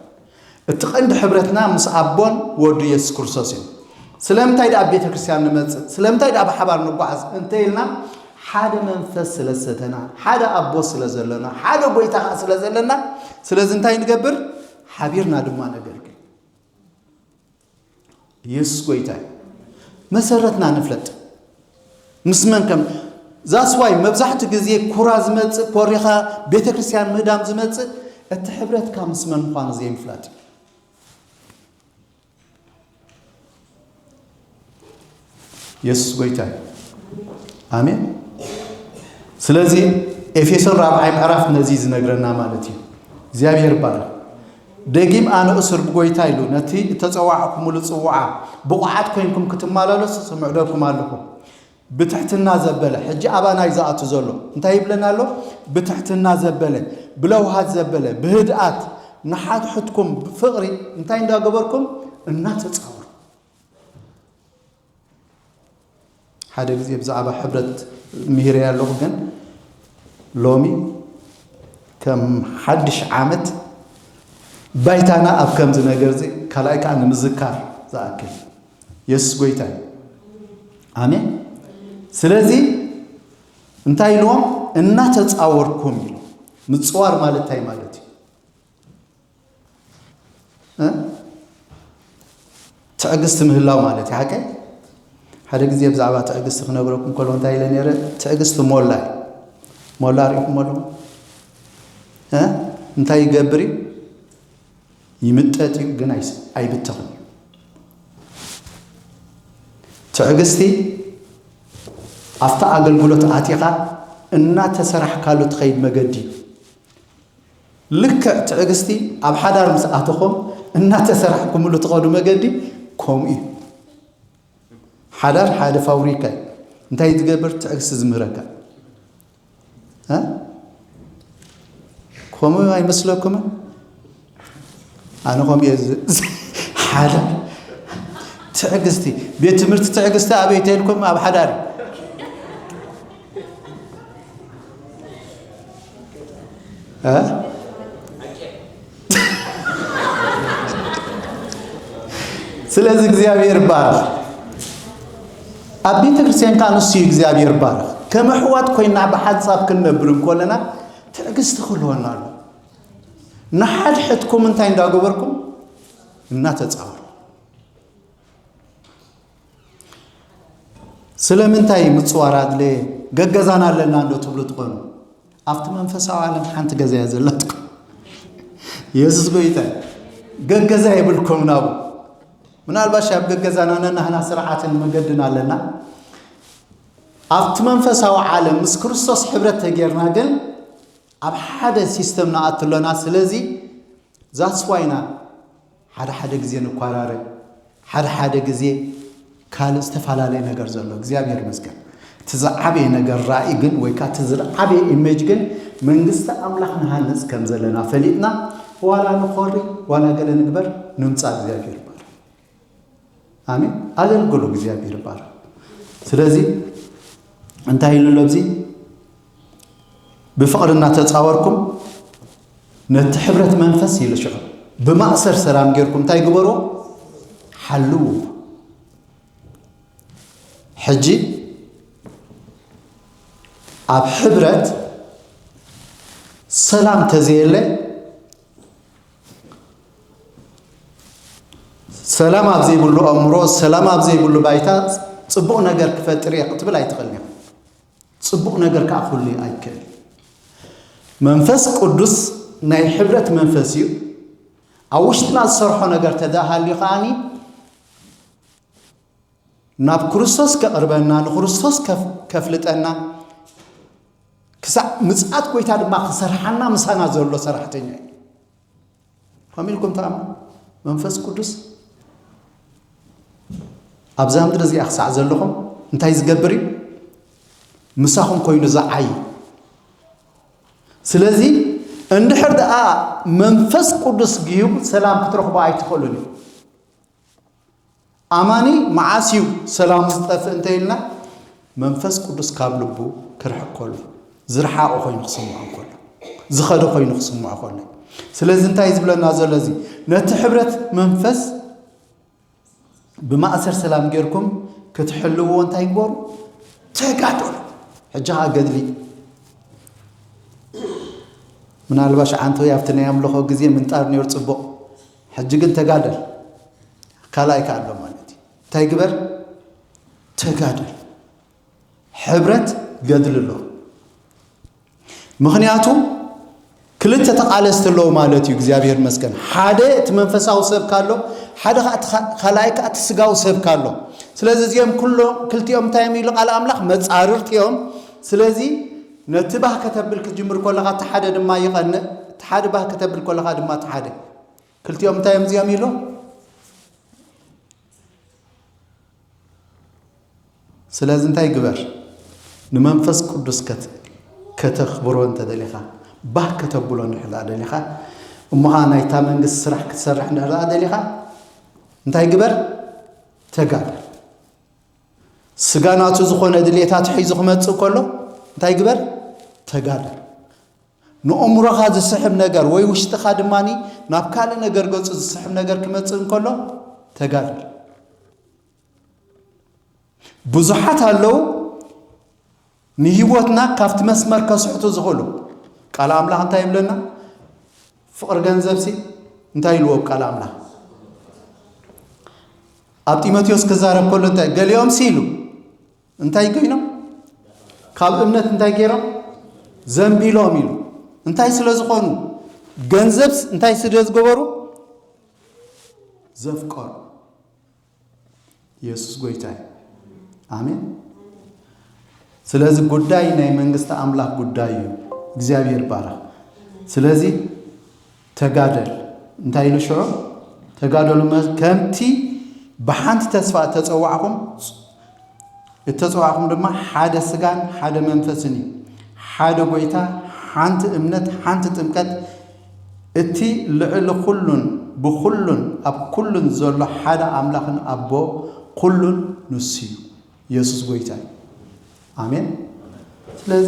እቲ ቀንዲ ሕብረትና ምስ ኣቦን ወዱ ኢየሱስ ክርስቶስ እዩ። ስለምንታይ ደኣ ኣብ ቤተ ክርስቲያን ንመጽእ? ስለምንታይ ደኣ ብሓባር ንጓዓዝ እንተ ኢልና፣ ሓደ መንፈስ ስለ ዝሰተና፣ ሓደ ኣቦ ስለ ዘለና፣ ሓደ ጎይታ ኸኣ ስለ ዘለና፣ ስለዚ እንታይ ንገብር? ሓቢርና ድማ ነገልግል። ኢየሱስ ጎይታ እዩ። መሰረትና ንፍለጥ። ምስ መን ከም ዛስዋይ መብዛሕትኡ ግዜ ኩራ ዝመጽእ፣ ኮሪኻ ቤተ ክርስቲያን ምህዳም ዝመጽእ፣ እቲ ሕብረትካ ምስ መን ምዃኑ ዘይምፍላጥ እዩ። የሱስ ጎይታ እዩ። ኣሜን። ስለዚ ኤፌሶን ራብዓይ ምዕራፍ ነዚ ዝነግረና ማለት እዩ። እግዚኣብሔር ይባረክ። ደጊም ኣነ እሱር ብጎይታ ኢሉ ነቲ እተጸዋዕኩምሉ ጽውዓ ብቑዓት ኮይንኩም ክትመላለሱ ስምዕደኩም ኣለኹ። ብትሕትና ዘበለ፣ ሕጂ ኣባና እዩ ዝኣቱ ዘሎ። እንታይ ይብለና ኣሎ? ብትሕትና ዘበለ፣ ብለውሃት ዘበለ፣ ብህድኣት ንሓድሕድኩም ብፍቕሪ እንታይ እንዳገበርኩም? እናተጻወሩ። ሓደ ግዜ ብዛዕባ ሕብረት ምሂረያ ኣለኹ፣ ግን ሎሚ ከም ሓድሽ ዓመት ባይታና ኣብ ከምዚ ነገር እዚ ካልኣይ ከዓ ንምዝካር ዝኣክል። የሱስ ጎይታ እዩ። ኣሜን። ስለዚ እንታይ ኢልዎም? እናተጻወርኩም ኢሉ። ምጽዋር ማለት እንታይ ማለት እዩ? እ? ትዕግስቲ ምህላው ማለት እዩ። ሓቀይ? ሓደ ግዜ ብዛዕባ ትዕግስቲ ክነግረኩም ከሎ እንታይ ኢለ ነይረ? ትዕግስቲ ሞላ እዩ። ሞላ ርኢኹሞ ኣለኹም? እ? እንታይ ይገብር እዩ? ይምጠጥ እዩ፣ ግን ኣይስ-፣ ኣይብተኽን እዩ። ትዕግስቲ ኣብታ ኣገልግሎት ኣቲኻ እናተሰራሕካሉ ትኸይድ መገዲ እዩ። ልክዕ ትዕግስቲ ኣብ ሓዳር ምስ ኣተኹም እናተሰራሕኩምሉ ትኸዱ መገዲ ከምኡ እዩ። ሓዳር ሓደ ፋብሪካ እዩ። እንታይ ዝገብር? ትዕግስቲ ዝምህረካ። እ? ከምኡ ኣይመስለኩምን? ኣነ ከምኡ እየ ዝ-፣ ዝ-፣ ሓዳር ትዕግስቲ፣ ቤት ትምህርቲ ትዕግስቲ ኣበይ ተልኩም? ኣብ ሓዳር እዩ። እ? ስለዚ እግዚኣብሔር ይባረኽ። ኣብ ቤተ ክርስቲያን ከዓ ንሱ እዩ እግዚኣብሔር ይባረኽ። ከም ኣሕዋት ኮይና ብሓንሳብ ክንነብር እንኮለና ትዕግስቲ ክህልወና ኣሎ። ንሓድሕድኩም እንታይ እንዳገበርኩም? እናተጻወሩ። ስለምንታይ ምጽዋር ኣድለየ? ገገዛና ኣለና እንዶ ትብሉ ትኾኑ። ኣብቲ መንፈሳዊ ዓለም ሓንቲ ገዛ እያ ዘለትኩም። የሱስ ጎይታ እዩ። ገገዛ የብልኩም ናብኡ። ምናልባሽ ኣብ ገገዛና ነናህና ስርዓትን መገድን ኣለና። ኣብቲ መንፈሳዊ ዓለም ምስ ክርስቶስ ሕብረት ተጌርና ግን ኣብ ሓደ ሲስተም ንኣቱ ኣለና። ስለዚ that's why ኢና ሓደ ሓደ ግዜ ንኳራረ፣ ሓደ ሓደ ግዜ ካልእ ዝተፈላለየ ነገር ዘሎ። እግዚኣብሔር ይመስገን። እቲ ዝዓበየ ነገር ራእይ ግን ወይ ከዓ እቲ ዝዓበየ ኢሜጅ ግን መንግስቲ ኣምላኽ ንሃንጽ ከም ዘለና ፈሊጥና ዋላ ንኾሪ ዋላ ገለ ንግበር ንምጻእ እግዚኣብሔር ይባረክ። ኣሜን። ኣገልግሉ እግዚኣብሔር ይባረክ። ስለዚ እንታይ ኢሉ ኣሎ ኣብዚ? ብፍቕሪ እናተጻወርኩም ነቲ ሕብረት መንፈስ ኢሉ ሽዑ ብማእሰር ሰላም ጌርኩም እንታይ ግበሩ? ሓልዉ። ሕጂ ኣብ ሕብረት ሰላም ተዘየለ፣ ሰላም ኣብ ዘይብሉ ኣእምሮ፣ ሰላም ኣብ ዘይብሉ ባይታ ጽቡቕ ነገር ክፈጥር እየ ክትብል ኣይትኽእልን ኢኻ። ጽቡቕ ነገር ከኣ ክህሉ ኣይክእል። መንፈስ ቅዱስ ናይ ሕብረት መንፈስ እዩ። ኣብ ውሽጥና ዝሰርሖ ነገር ተዳሃልዩ ከኣኒ ናብ ክርስቶስ ከቕርበና፣ ንክርስቶስ ከፍ-፣ ከፍልጠና፣ ክሳዕ ምጽኣት ጎይታ ድማ ክሰርሓና ምሳና ዘሎ ሰራሕተኛ እዩ። ከመይ ኢልኩም ትኣምኑ? መንፈስ ቅዱስ ኣብዛ ምድሪ እዚኣ ክሳዕ ዘለኹም እንታይ ዝገብር እዩ? ምሳኹም ኮይኑ ዝዓይ። ስለዚ እንድሕር ደኣ መንፈስ ቅዱስ ግሂቡ ሰላም ክትረኽቡ ኣይትኽእሉን እዩ። ኣማኒ መዓስ እዩ ሰላሙ ዝጠፍእ እንተ ኢልና፣ መንፈስ ቅዱስ ካብ ልቡ ክርሕቅ ከሎ፣ ዝረሓቐ ኮይኑ ክስምዖ ከሎ፣ ዝኸደ ኮይኑ ክስምዖ ከሎ። ስለዚ እንታይ ዝብለና ዘሎ እዚ? ነቲ ሕብረት መንፈስ ብማእሰር ሰላም ጌርኩም ክትሕልውዎ እንታይ ግበሩ? ተጋደሉ። ሕጂ ኸዓ ገድሊ። ምናልባሽ ዓንተወይ ኣብቲ ናይ ኣምልኾ ግዜ ምንጣር ነይሩ ጽቡቕ። ሕጂ ግን ተጋደል። ካልኣይ ከኣ ኣሎ ማለት እዩ። እንታይ ግበር? ተጋደል። ሕብረት ገድሊ ኣሎ። ምኽንያቱ ክልተ ተቓለስቲ ኣለዉ ማለት እዩ። እግዚኣብሔር ይመስገን። ሓደ እቲ መንፈሳዊ ሰብ ካሎ፣ ሓደ ከኣ እቲ ኻ-፣ ካልኣይ ከኣ እቲ ስጋዊ ሰብ ካሎ። ስለዚ እዚኦም ኩሎ-፣ ክልቲኦም እንታይ እዮም ኢሉ ቃል ኣምላኽ? መጻርርቲ እዮም። ስለዚ ነቲ ባህ ከተብል ክትጅምር ከለኻ፣ እቲ ሓደ ድማ ይቐንእ፣ እቲ ሓደ ባህ ከተብል ከለኻ ድማ እቲ ሓደ። ክልቲኦም እንታይ እዮም እዚኦም ኢሉ? ስለዚ እንታይ ግበር? ንመንፈስ ቅዱስ ከት-፣ ከተኽብሮ እንተ ደሊኻ፣ ባህ ከተብሎ እንድሕር ደኣ ደሊኻ፣ እሞ ኸዓ ናይታ መንግስቲ ስራሕ ክትሰርሕ እንድሕር ደኣ ደሊኻ፣ እንታይ ግበር? ተጋደል። ስጋ ናቱ ዝኾነ ድሌታት ሒዙ ክመጽእ ከሎ፣ እንታይ ግበር? ተጋደል። ንእምሮኻ ዝስሕብ ነገር ወይ ውሽጥኻ ድማኒ ናብ ካልእ ነገር ገጹ ዝስሕብ ነገር ክመጽእ እንከሎ፣ ተጋደል። ብዙሓት ኣለዉ ንህይወትና ካብቲ መስመር ከስሕቱ ዝኽእሉ። ቃል ኣምላኽ እንታይ ይብለና? ፍቕሪ ገንዘብሲ እንታይ ኢልዎ ቃል ኣምላኽ? ኣብ ጢሞቴዎስ ክዛረብ ከሎ እንታይ? ገሊኦምሲ ኢሉ እንታይ ኮይኖም? ካብ እምነት እንታይ ገይሮም? ዘንቢሎም ኢሉ። እንታይ ስለ ዝኾኑ? ገንዘብስ እንታይ ስለ ዝገበሩ? ዘፍቀሩ። የሱስ ጎይታ እዩ። ኣሜን። ስለዚ ጉዳይ ናይ መንግስቲ ኣምላኽ ጉዳይ እዩ። እግዚኣብሔር ይባረኽ። ስለዚ ተጋደል። እንታይ ኢሉ ሽዑ? ተጋደሉ መ-፣ ከምቲ ብሓንቲ ተስፋ እተጸዋዕኹም፣ እተጸዋዕኹም ድማ ሓደ ስጋን ሓደ መንፈስን እዩ። ሓደ ጎይታ፣ ሓንቲ እምነት፣ ሓንቲ ጥምቀት፣ እቲ ልዕሊ ኩሉን ብኩሉን ኣብ ኩሉን ዘሎ ሓደ ኣምላኽን ኣቦ ኩሉን ንሱ እዩ። የሱስ ጎይታ እዩ። ኣሜን። ስለዚ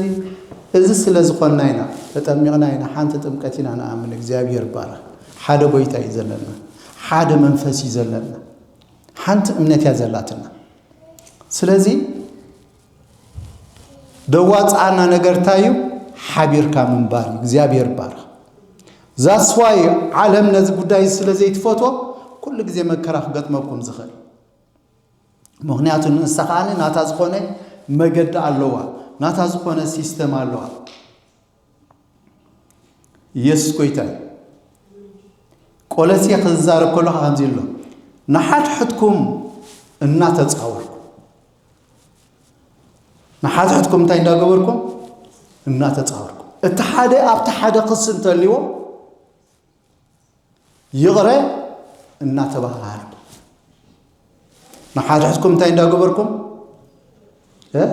እዚ ስለ ዝኾንና ኢና፣ ተጠሚቕና ኢና፣ ሓንቲ ጥምቀት ኢና ንኣምን። እግዚኣብሔር ይባረኽ። ሓደ ጎይታ እዩ ዘለና፣ ሓደ መንፈስ እዩ ዘለና፣ ሓንቲ እምነት እያ ዘላትና። ስለዚ ደዋፅኣና ነገር እንታይ እዩ? ሓቢርካ ምንባር እዩ። እግዚኣብሔር ይባረኽ። That's why ዓለም ነዚ ጉዳይ ስለ ዘይትፈትዎ ኩሉ ግዜ መከራ ክገጥመኩም ዝኽእል። ምኽንያቱ ንእሳ ከኣ ናታ ዝኾነ መገዲ ኣለዋ፣ ናታ ዝኾነ ሲስተም ኣለዋ። ኢየሱስ ጎይታ እዩ። ቆለሴ ክዛረብ ከሎ ከምዚ ኣሎ፣ ንሓድሕድኩም እናተጻወርኩም። ንሓድሕድኩም እንታይ እንዳገበርኩም? እናተጻወርኩም። እቲ ሓደ ኣብቲ ሓደ ክሲ እንተልዎ፣ ይቕረ እናተባሃልኩም። ንሓድሕድኩም እንታይ እንዳገበርኩም? እ?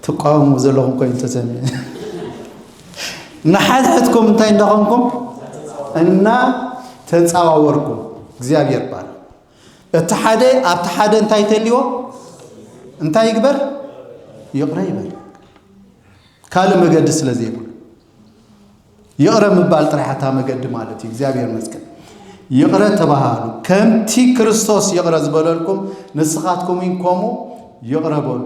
ትቃወሙ ዘለኹም ኮይኑ ተሰሚዑ። ንሓድሕድኩም እንታይ እንዳኾንኩም? እናተጻዋወርኩም። እግዚኣብሔር ባርክ። እቲ ሓደ ኣብቲ ሓደ እንታይ ተልዎ? እንታይ ይግበር? ይቕረ ይበል። ካልእ መገዲ ስለ ዘይብሉ፣ ይቕረ ምባል ጥራሕ እታ መገዲ ማለት እዩ። እግዚኣብሔር ይመስገን። ይቕረ ተባሃሉ። ከምቲ ክርስቶስ ይቕረ ዝበለልኩም፣ ንስኻትኩም እውን ከምኡ ይቕረ በሉ።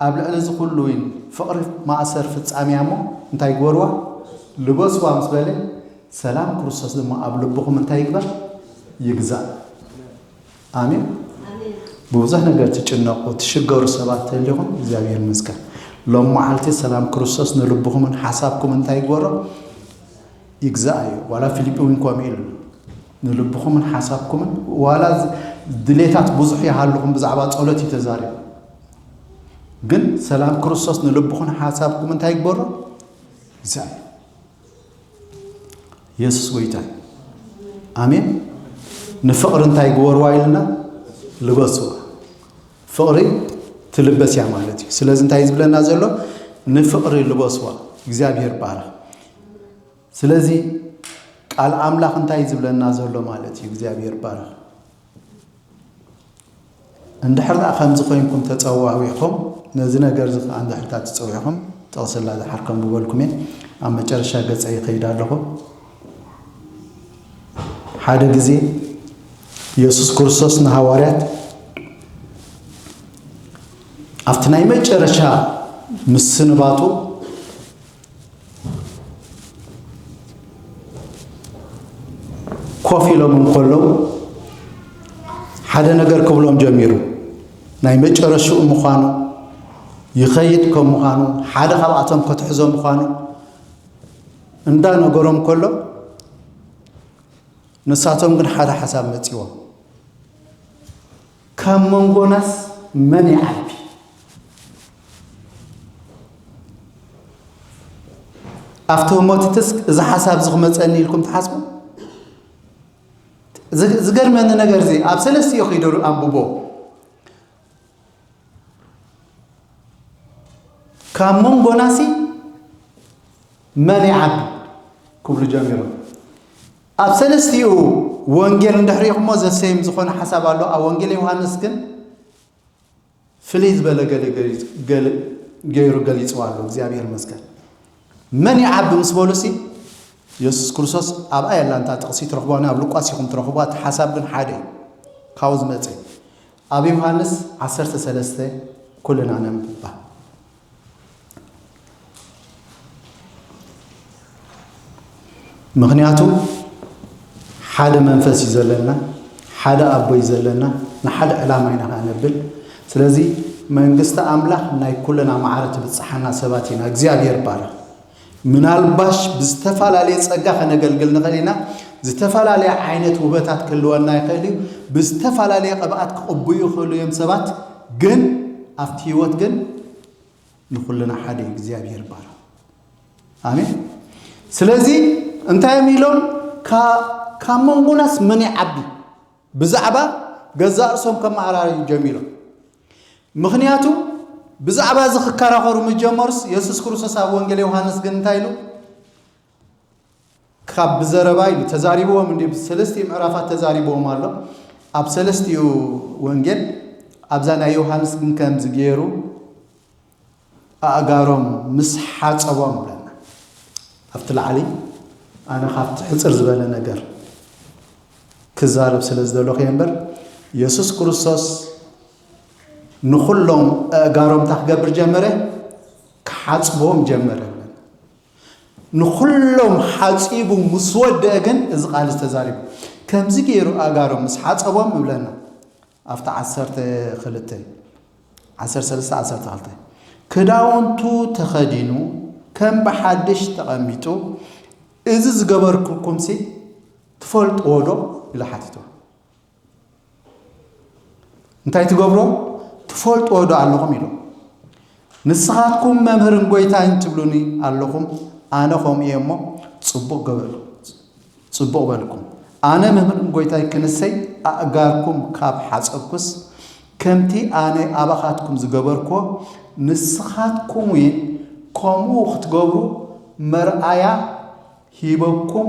ኣብ ልዕሊ እዚ ኩሉ እውን ፍቕሪ ማእሰር ፍጻሜያ እሞ እንታይ ግበርዋ? ልበስዋ ምስ በለ፣ ሰላም ክርስቶስ ድማ ኣብ ልብኹም እንታይ ይግበር? ይግዛእ። ኣሜን። ብብዙሕ ነገር ትጭነቑ፣ ትሽገሩ ሰባት ተሊኹም፣ እግዚኣብሔር ይመስገን። ሎም መዓልቲ ሰላም ክርስቶስ ንልብኹምን ሓሳብኩም እንታይ ይግበሮ? ይግዛእ እዩ። ዋላ ፊልጲ እውን ከምኡ ኢሉ፣ ንልብኹምን ሓሳብኩምን፣ ዋላ ዝ-፣ ድሌታት ብዙሕ ይሃልኹም፣ ብዛዕባ ጸሎት እዩ ተዛሪቡ። ግን ሰላም ክርስቶስ ንልብኹን ሓሳብኩም እንታይ ይግበሮ? ይግዛእ እዩ። የሱስ ጎይታ እዩ። ኣሜን። ንፍቕሪ እንታይ ግበርዋ ኢልና? ልበስዋ። ፍቕሪ ትልበስ እያ ማለት እዩ። ስለዚ እንታይ ዝብለና ዘሎ? ንፍቕሪ ልበስዋ። እግዚኣብሔር ባርኽ። ስለዚ ቃል ኣምላኽ እንታይ ዝብለና ዘሎ ማለት እዩ? እግዚኣብሔር ባርኽ። እንድሕር ደኣ ከምዚ ኮይንኩም ተጸዋዊዕኹም፣ ነዚ ነገር እዚ ከኣ እንድሕር ደኣ ተጸዊዕኹም፣ ጥቕሲ እላ ደሓር ከንብበልኩም እየ። ኣብ መጨረሻ ገጸይ ይኸይድ ኣለኹ። ሓደ ግዜ የሱስ ክርስቶስ ንሃዋርያት ኣብቲ ናይ መጨረሻ ምስንባቱ ኮፍ ኢሎም እንከለዉ ሓደ ነገር ክብሎም ጀሚሩ። ናይ መጨረሽኡ ምዃኑ፣ ይኸይድ ከም ምዃኑ፣ ሓደ ካብኣቶም ከትሕዞ ምዃኑ እንዳነገሮም ከሎ፣ ንሳቶም ግን ሓደ ሓሳብ መጺዎም። ካብ መንጎናስ መን ይዓቢ? ኣብቲ ህሞትትስ እዚ ሓሳብ እዚ ክመጸኒ ኢልኩም ትሓስቡ? ዝ-፣ ዝገርመኒ ነገር እዚ ኣብ ሰለስቲኡ ኺዱ ኣንብቦ። ካብ መንጎናሲ መን ይዓቢ ክብሉ ጀሚሮም። ኣብ ሰለስቲኡ ወንጌል እንድሕር ኢኹሞ ዘሰይም ዝኾነ ሓሳብ ኣሎ። ኣብ ወንጌል ዮሃንስ ግን ፍልይ ዝበለ ገለ ገሊጽ-፣ ገለ ገይሩ ገሊጽዋ ኣሎ። እግዚኣብሔር ይመስገን። መን ይዓቢ ምስ በሉሲ፣ የሱስ ክርስቶስ ኣብኣ የላ እንታ ጥቕሲ ትረኽቧ፣ ኣብ ሉቃስ ኢኹም ትረኽቧ፣ እቲ ሓሳብ ግን ሓደ እዩ። ካብኡ ዝመጸ እዩ። ኣብ ዮሃንስ ዓሰርተ ሰለስተ ኩልና ነንብባ። ምኽንያቱ ሓደ መንፈስ እዩ ዘለና፣ ሓደ ኣቦ እዩ ዘለና፣ ንሓደ ዕላማ ኢና ኸኣ ነብል። ስለዚ መንግስቲ ኣምላኽ ናይ ኩልና ማዕረ ትብጽሓና ሰባት ኢና። እግዚኣብሔር ይባረኽ። ምናልባሽ ብዝተፈላለየ ጸጋ ከነገልግል ንኽእል ኢና። ዝተፈላለየ ዓይነት ውበታት ክህልወና ይኽእል እዩ። ብዝተፈላለየ ቅብኣት ክቕብኡ ይኽእሉ እዮም ሰባት፣ ግን ኣብቲ ህይወት ግን ንኹልና ሓደ እዩ። እግዚኣብሔር ይባረኽ። ኣሜን። ስለዚ እንታይ እዮም ኢሎም? ካ-፣ ካብ መንጎናስ መን ይዓቢ? ብዛዕባ ገዛእ ርእሶም ከመዓራረዩ ጀሚሮም። ምኽንያቱ ብዛዕባ እዚ ክከራኸሩ ምስ ጀመሩስ፣ የሱስ ክርስቶስ ኣብ ወንጌል ዮሃንስ ግን እንታይ ኢሉ? ካብ ብዘረባ ኢሉ ተዛሪብዎም እንዲ፣ ሰለስቲኡ ምዕራፋት ተዛሪብዎም ኣሎ። ኣብ ሰለስቲኡ ወንጌል፣ ኣብዛ ናይ ዮሃንስ ግን ከምዚ ገይሩ ኣእጋሮም ምስ ሓጸቦም ብለና። ኣብቲ ላዕሊ ኣነ ካብቲ ሕጽር ዝበለ ነገር ክዛረብ ስለ ዝደለኹ እየ እምበር፣ የሱስ ክርስቶስ ንኹሎም ኣእጋሮም እንታይ ክገብር ጀመረ? ክሓጽቦም ጀመረ። ንኹሎም ሓጺቡ ምስ ወደአ ግን እዚ ቃል እዚ ተዛሪቡ። ከምዚ ገይሩ ኣእጋሮም ምስ ሓጸቦም ይብለና። ኣብቲ ዓሰርተ ክልተ፣ ዓሰርተ ሰለስተ፣ ዓሰርተ ክልተ። ክዳውንቱ ተኸዲኑ ከም ብሓድሽ ተቐሚጡ፣ "እዚ ዝገበርኩኩምሲ ትፈልጥዎ ዶ?" ኢሉ ሓቲትዎ። "እንታይ ትገብሮ? ትፈልጥዎ ዶ ኣለኹም?" ኢሉ። "ንስኻትኩም መምህርን ጎይታይን ትብሉኒ ኣለኹም፣ ኣነ ከምኡ እየ እሞ ጽቡቕ ገበርኩ፣ ጽቡቕ በልኩም። ኣነ መምህርን ጎይታይ ክንሰይ ኣእጋርኩም ካብ ሓጸብኩስ፣ ከምቲ ኣነ ኣባኻትኩም ዝገበርኩዎ ንስኻትኩም እውን ከምኡ ክትገብሩ መርኣያ ሂበኩም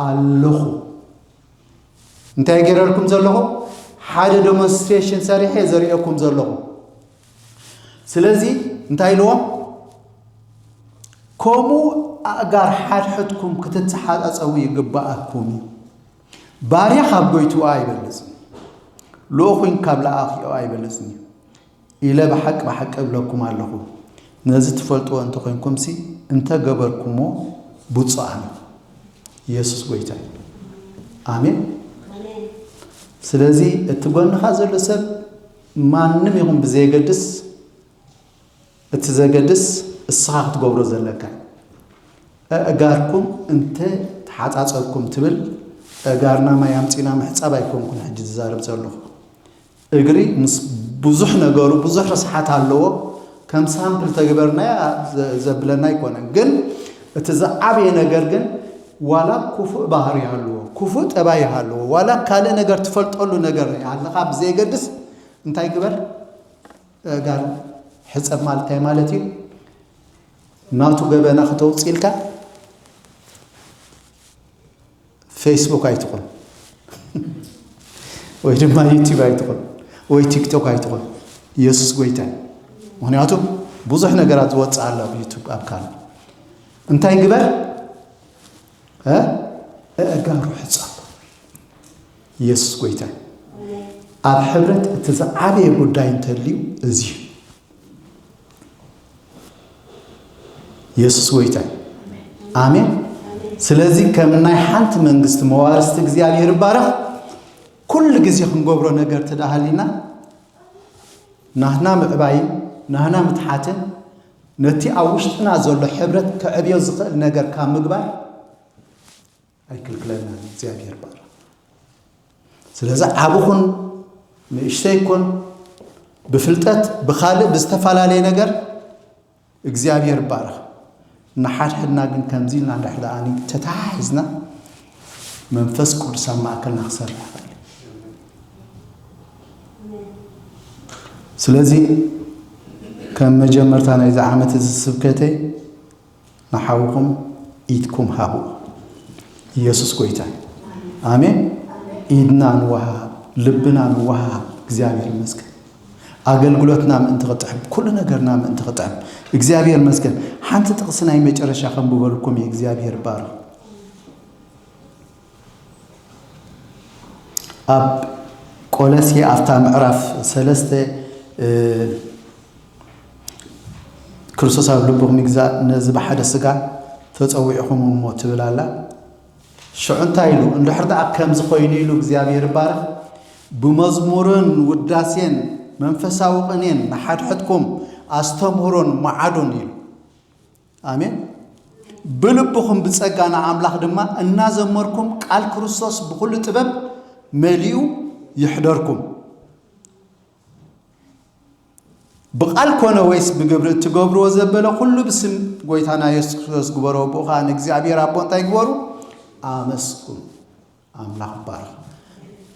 ኣለኹ።" እንታይ ገይረልኩም ዘለኹ? ሓደ ዴሞንስትሬሽን ሰሪሐ ዘርእየኩም ዘለኹ። ስለዚ እንታይ ኢልዎም? "ከምኡ ኣእጋር ሓድሕድኩም ክትተሓጻጸቡ ይግብኣኩም እዩ። ባርያ ካብ ጎይትኡ ኣይበልጽን፣ ልኡኽ እውን ካብ ለኣኺኡ ኣይበልጽን እዩ። ኢለ ብሓቂ ብሓቂ እብለኩም ኣለኹ፣ ነዚ ትፈልጥዎ እንተኾይንኩምሲ፣ እንተገበርኩምዎ ብፁዓን ኢኹም።" ኢየሱስ ጎይታ እዩ። ኣሜን። ኣሜን። ስለዚ እቲ ጎንኻ ዘሎ ሰብ ማንም ይኹን ብዘየገድስ፣ እቲ ዘገድስ እስኻ ክትገብሮ ዘለካ፣ "ኣእጋርኩም እንተ ተሓጻጸብኩም" ትብል፣ ኣእጋርና ማይ ኣምጺና ምሕጻብ ኣይኮንኩን ሕጂ ዝዛረብ ዘለኹ። እግሪ ምስ ብዙሕ ነገሩ ብዙሕ ርስሓት ኣለዎ። ከም ሳምፕል ተግበርናያ ዘ-፣ ዘብለና ኣይኮነን። ግን እቲ ዝዓበየ ነገር ግን ዋላ ክፉእ ባህሪ ይሃልዎ፣ ክፉእ ጠባይ ይሃልዎ፣ ዋላ ካልእ ነገር ትፈልጠሉ ነገር ይሃልኻ ብዘየገድስ እንታይ ግበር? ኣእጋር ሕጸብ ማለት እንታይ ማለት እዩ? ናቱ ገበና ክተውጽእ ኢልካ ፌስቡክ ኣይትኹን፣ ወይ ድማ ዩቲዩብ ኣይትኹን፣ ወይ ቲክቶክ ኣይትኹን። ኢየሱስ ጎይታ እዩ። ምኽንያቱ ብዙሕ ነገራት ዝወጽእ ኣሎ ኣብ ዩቲዩብ፣ ኣብ ካልእ። እንታይ ግበር? እ? ኣእጋሩ ሕጸብ። ኢየሱስ ጎይታ እዩ። ኣብ ሕብረት እቲ ዝዓበየ ጉዳይ እንተልዩ እዚ እዩ። ኢየሱስ ጎይታ እዩ። ኣሜን። ስለዚ ከም ናይ ሓንቲ መንግስቲ መዋርስቲ እግዚኣብሔር ይባረኽ። ኩሉ ግዜ ክንገብሮ ነገር ተዳሃሊና ናህና ምዕባይን ናህና ምትሓትን ነቲ ኣብ ውሽጥና ዘሎ ሕብረት ከዕብዮ ዝኽእል ነገር ካብ ምግባር ኣይክልክለናን። እግዚኣብሔር ይባረኽ። ስለዚ ዓቢ ኩን ንእሽተይ ኩን ብፍልጠት ብኻልእ ብዝተፈላለየ ነገር እግዚኣብሔር ይባረኽ። ንሓድሕድና ግን ከምዚ ኢልና እንድሕር ደኣ ተተሓሒዝና መንፈስ ቅዱስ ኣብ ማእከልና ክሰርሕ ይኽእል እዩ። ስለዚ ከም መጀመርታ ናይዚ ዓመት እዚ ስብከተይ ንሓውኹም ኢድኩም ሃቡ። ኢየሱስ ጎይታ እዩ። ኣሜን። ኢድና ንወሃሃብ፣ ልብና ንወሃሃብ። እግዚኣብሔር ይመስገን። ኣገልግሎትና ምእንቲ ክጥዕም፣ ኩሉ ነገርና ምእንቲ ክጥዕም እግዚኣብሔር ይመስገን። ሓንቲ ጥቕሲ ናይ መጨረሻ ከንብበልኩም እየ። እግዚኣብሔር ይባረኽ። ኣብ ቆለሴ ኣብታ ምዕራፍ ሰለስተ፣ እ፣ "ክርስቶስ ኣብ ልብኹም ይግዛእ፣ ነዚ ብሓደ ስጋ ተጸዊዕኹም እሞ" ትብል ኣላ። ሽዑ እንታይ ኢሉ? "እንድሕር ደኣ ከምዚ ኮይኑ" ኢሉ እግዚኣብሔር ይባረኽ፣ "ብመዝሙርን ውዳሴን መንፈሳዊ ቅኔን ንሓድሕድኩም ኣስተምህሮን መዓዱን" ኢሉ። ኣሜን። "ብልብኹም ብጸጋ ንኣምላኽ ድማ እናዘመርኩም ቃል ክርስቶስ ብኹሉ ጥበብ መሊኡ ይሕደርኩም።" ብቃል ኮነ ወይስ ብግብሪ እትገብርዎ ዘበለ ኩሉ ብስም ጎይታና የሱስ ክርስቶስ ግበሮ። ብኡ ኸኣ ንእግዚኣብሔር ኣቦ እንታይ ግበሩ? ኣመስግኑ። ኣምላኽ ይባረኽ።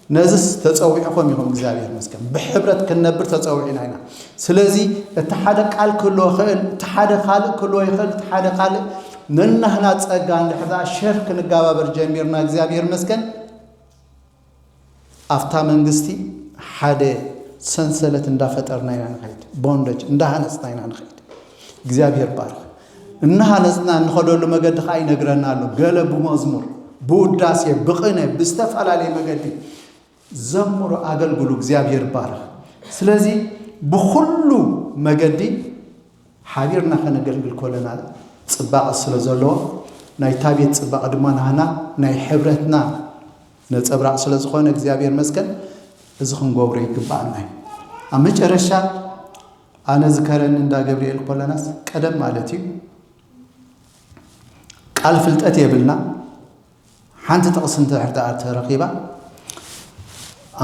ነዝስ ተጸዊዕኹም ኢኹም፣ እግዚኣብሔር ይመስገን። ብሕብረት ክንነብር ተጸዊዕና ኢና። ስለዚ እቲ ሓደ ቃል ክህልዎ ይኽእል፣ እቲ ሓደ ካልእ ክህልዎ ይኽእል፣ እቲ ሓደ ካልእ ነናህና ጸጋ እንድሕር ደኣ ሸር ክንጋባበር ጀሚርና፣ እግዚኣብሔር ይመስገን። ኣብታ መንግስቲ ሓደ ሰንሰለት እንዳፈጠርና ኢና ንኸይድ፣ ቦንደጅ እንዳሃነፅና ኢና ንኸይድ። እግዚኣብሔር ባርኽ። እናሃነፅና እንኸደሉ መገዲ ከዓ ይነግረና ኣሎ። ገለ ብመዝሙር፣ ብውዳሴ፣ ብቕነ፣ ብዝተፈላለየ መገዲ ዘምሩ፣ ኣገልግሉ። እግዚኣብሔር ባርኽ። ስለዚ ብኹሉ መገዲ ሓቢርና ከነገልግል ከለና ጽባቐ ስለ ዘለዎ፣ ናይታ ቤት ጽባቐ ድማ ናህና ናይ ሕብረትና ነጸብራቕ ስለ ዝኾነ እግዚኣብሔር መስገን፣ እዚ ክንገብሮ ይግባኣና እዩ። ኣብ መጨረሻ ኣነ ዝከረኒ እንዳ ገብርኤል ኮለናስ ቀደም ማለት እዩ። ቃል ፍልጠት የብልና። ሓንቲ ጥቕሲ እንተ ድሕር ደኣ ተረኺባ፣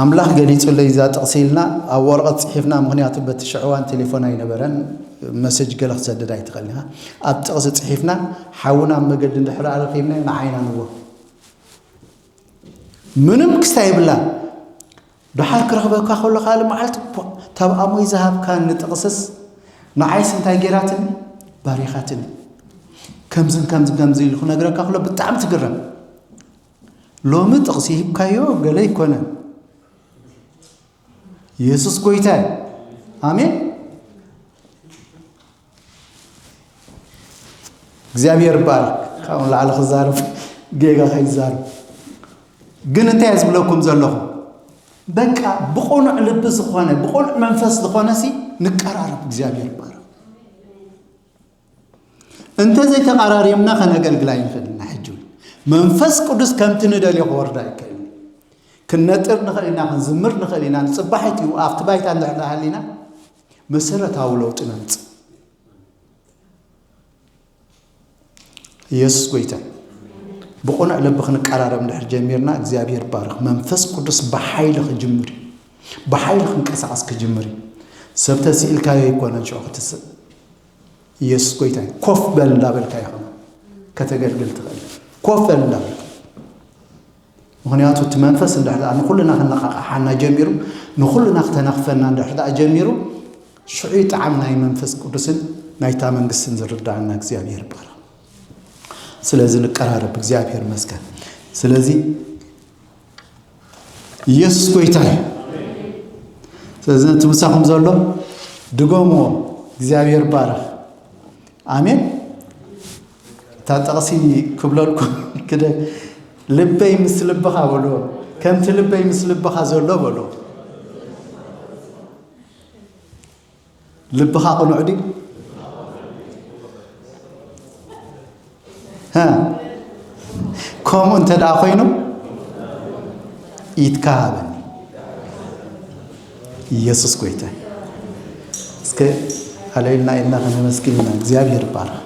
ኣምላኽ ገሊጹለይ እዛ ጥቕሲ ኢልና ኣብ ወረቐት ጽሒፍና፣ ምኽንያቱ በቲ ሽዕዋን ቴሌፎን ኣይነበረን፣ መሰጅ ገለ ክሰድድ ኣይትኽእልን ኢኻ። ኣብ ጥቕሲ ጽሒፍና፣ ሓውና ኣብ መገዲ እንድሕር ኣረኺብናዮ ንዓይና ንዎ። ምንም ክስታይ የብላን። ደሓር ክረኽበካ ከሎ ካልእ መዓልቲ፣ ፖ-፣ ታብ ኣሞይ ዝሃብካኒ ጥቕስስ ንዓይስ እንታይ ገይራትኒ? ባሪኻትኒ። ከምዝን ከምዝን ከምዚ ኢሉ ክነግረካ ከሎ ብጣዕሚ ትግረም። ሎሚ ጥቕሲ ሂብካዮ ገለ ኣይኮነን። የሱስ ጎይታ እዩ። ኣሜን። እግዚኣብሔር ይባረክ። ካብኡ ንላዕሊ ክዛረብ ጌጋ ከይዛረብ። ግን እንታይ እየ ዝብለኩም ዘለኹ? በቃ ብቕኑዕ ልቢ ዝኾነ፣ ብቕኑዕ መንፈስ ዝኾነ ሲ ንቀራረብ። እግዚኣብሔር ይባረክ። እንተ ዘይተቐራሪብና ከነገልግል ኣይንኽእልን ኢና። ሕጂ እውን መንፈስ ቅዱስ ከምቲ ንደልዮ ክወርድ ኣይክእልን። ክንነጥር ንኽእል ኢና፣ ክንዝምር ንኽእል ኢና። ንጽባሒት እዩ ኣብቲ ባይታ እንድሕር ደኣ ሃሊና መሰረታዊ ለውጢ ነምጽእ። ኢየሱስ ጎይታ። ብቕኑዕ ልቢ ክንቀራረብ እንድሕር ጀሚርና እግዚኣብሔር ባርኽ። መንፈስ ቅዱስ ብሓይሊ ክጅምር እዩ። ብሓይሊ ክንቀሳቐስ ክጅምር እዩ። ሰብ ተስኢልካዮ ኣይኮነን ሽዑ ክትስእ። ኢየሱስ ጎይታ እዩ። ኮፍ በል እንዳበልካ ይኹን ከተገልግል ትኽእል። ኮፍ በል እንዳበልካ። ምኽንያቱ እቲ መንፈስ እንድሕር ደኣ ንኹልና ክነቓቕሓና ጀሚሩ፣ ንኹልና ክተናኽፈና እንድሕር ደኣ ጀሚሩ፣ ሽዑ እዩ ጣዕሚ ናይ መንፈስ ቅዱስን ናይታ መንግስትን ዝርድኣና። እግዚኣብሔር ይባረኽ። ስለዚ ንቀራረብ፣ እግዚኣብሔር ይመስገን። ስለዚ ኢየሱስ ጎይታ እዩ። ስለዚ ነቲ ምሳኹም ዘሎ ድገምዎ። እግዚኣብሔር ይባረኽ። ኣሜን። እታ ጥቕሲ ክብለልኩም ክደ፣ ልበይ ምስ ልብኻ በሎ፣ ከምቲ ልበይ ምስ ልብኻ ዘሎ በሎ። ልብኻ ቅኑዕ ድዩ? ሃ? ከምኡ እንተ ደኣ ኮይኑ፣ ኢድካ ሃበኒ። ኢየሱስ ጎይታ። እስከ ሃሌሉያ ኢልና ከነመስግን ኢና። እግዚኣብሔር ይባረኽ።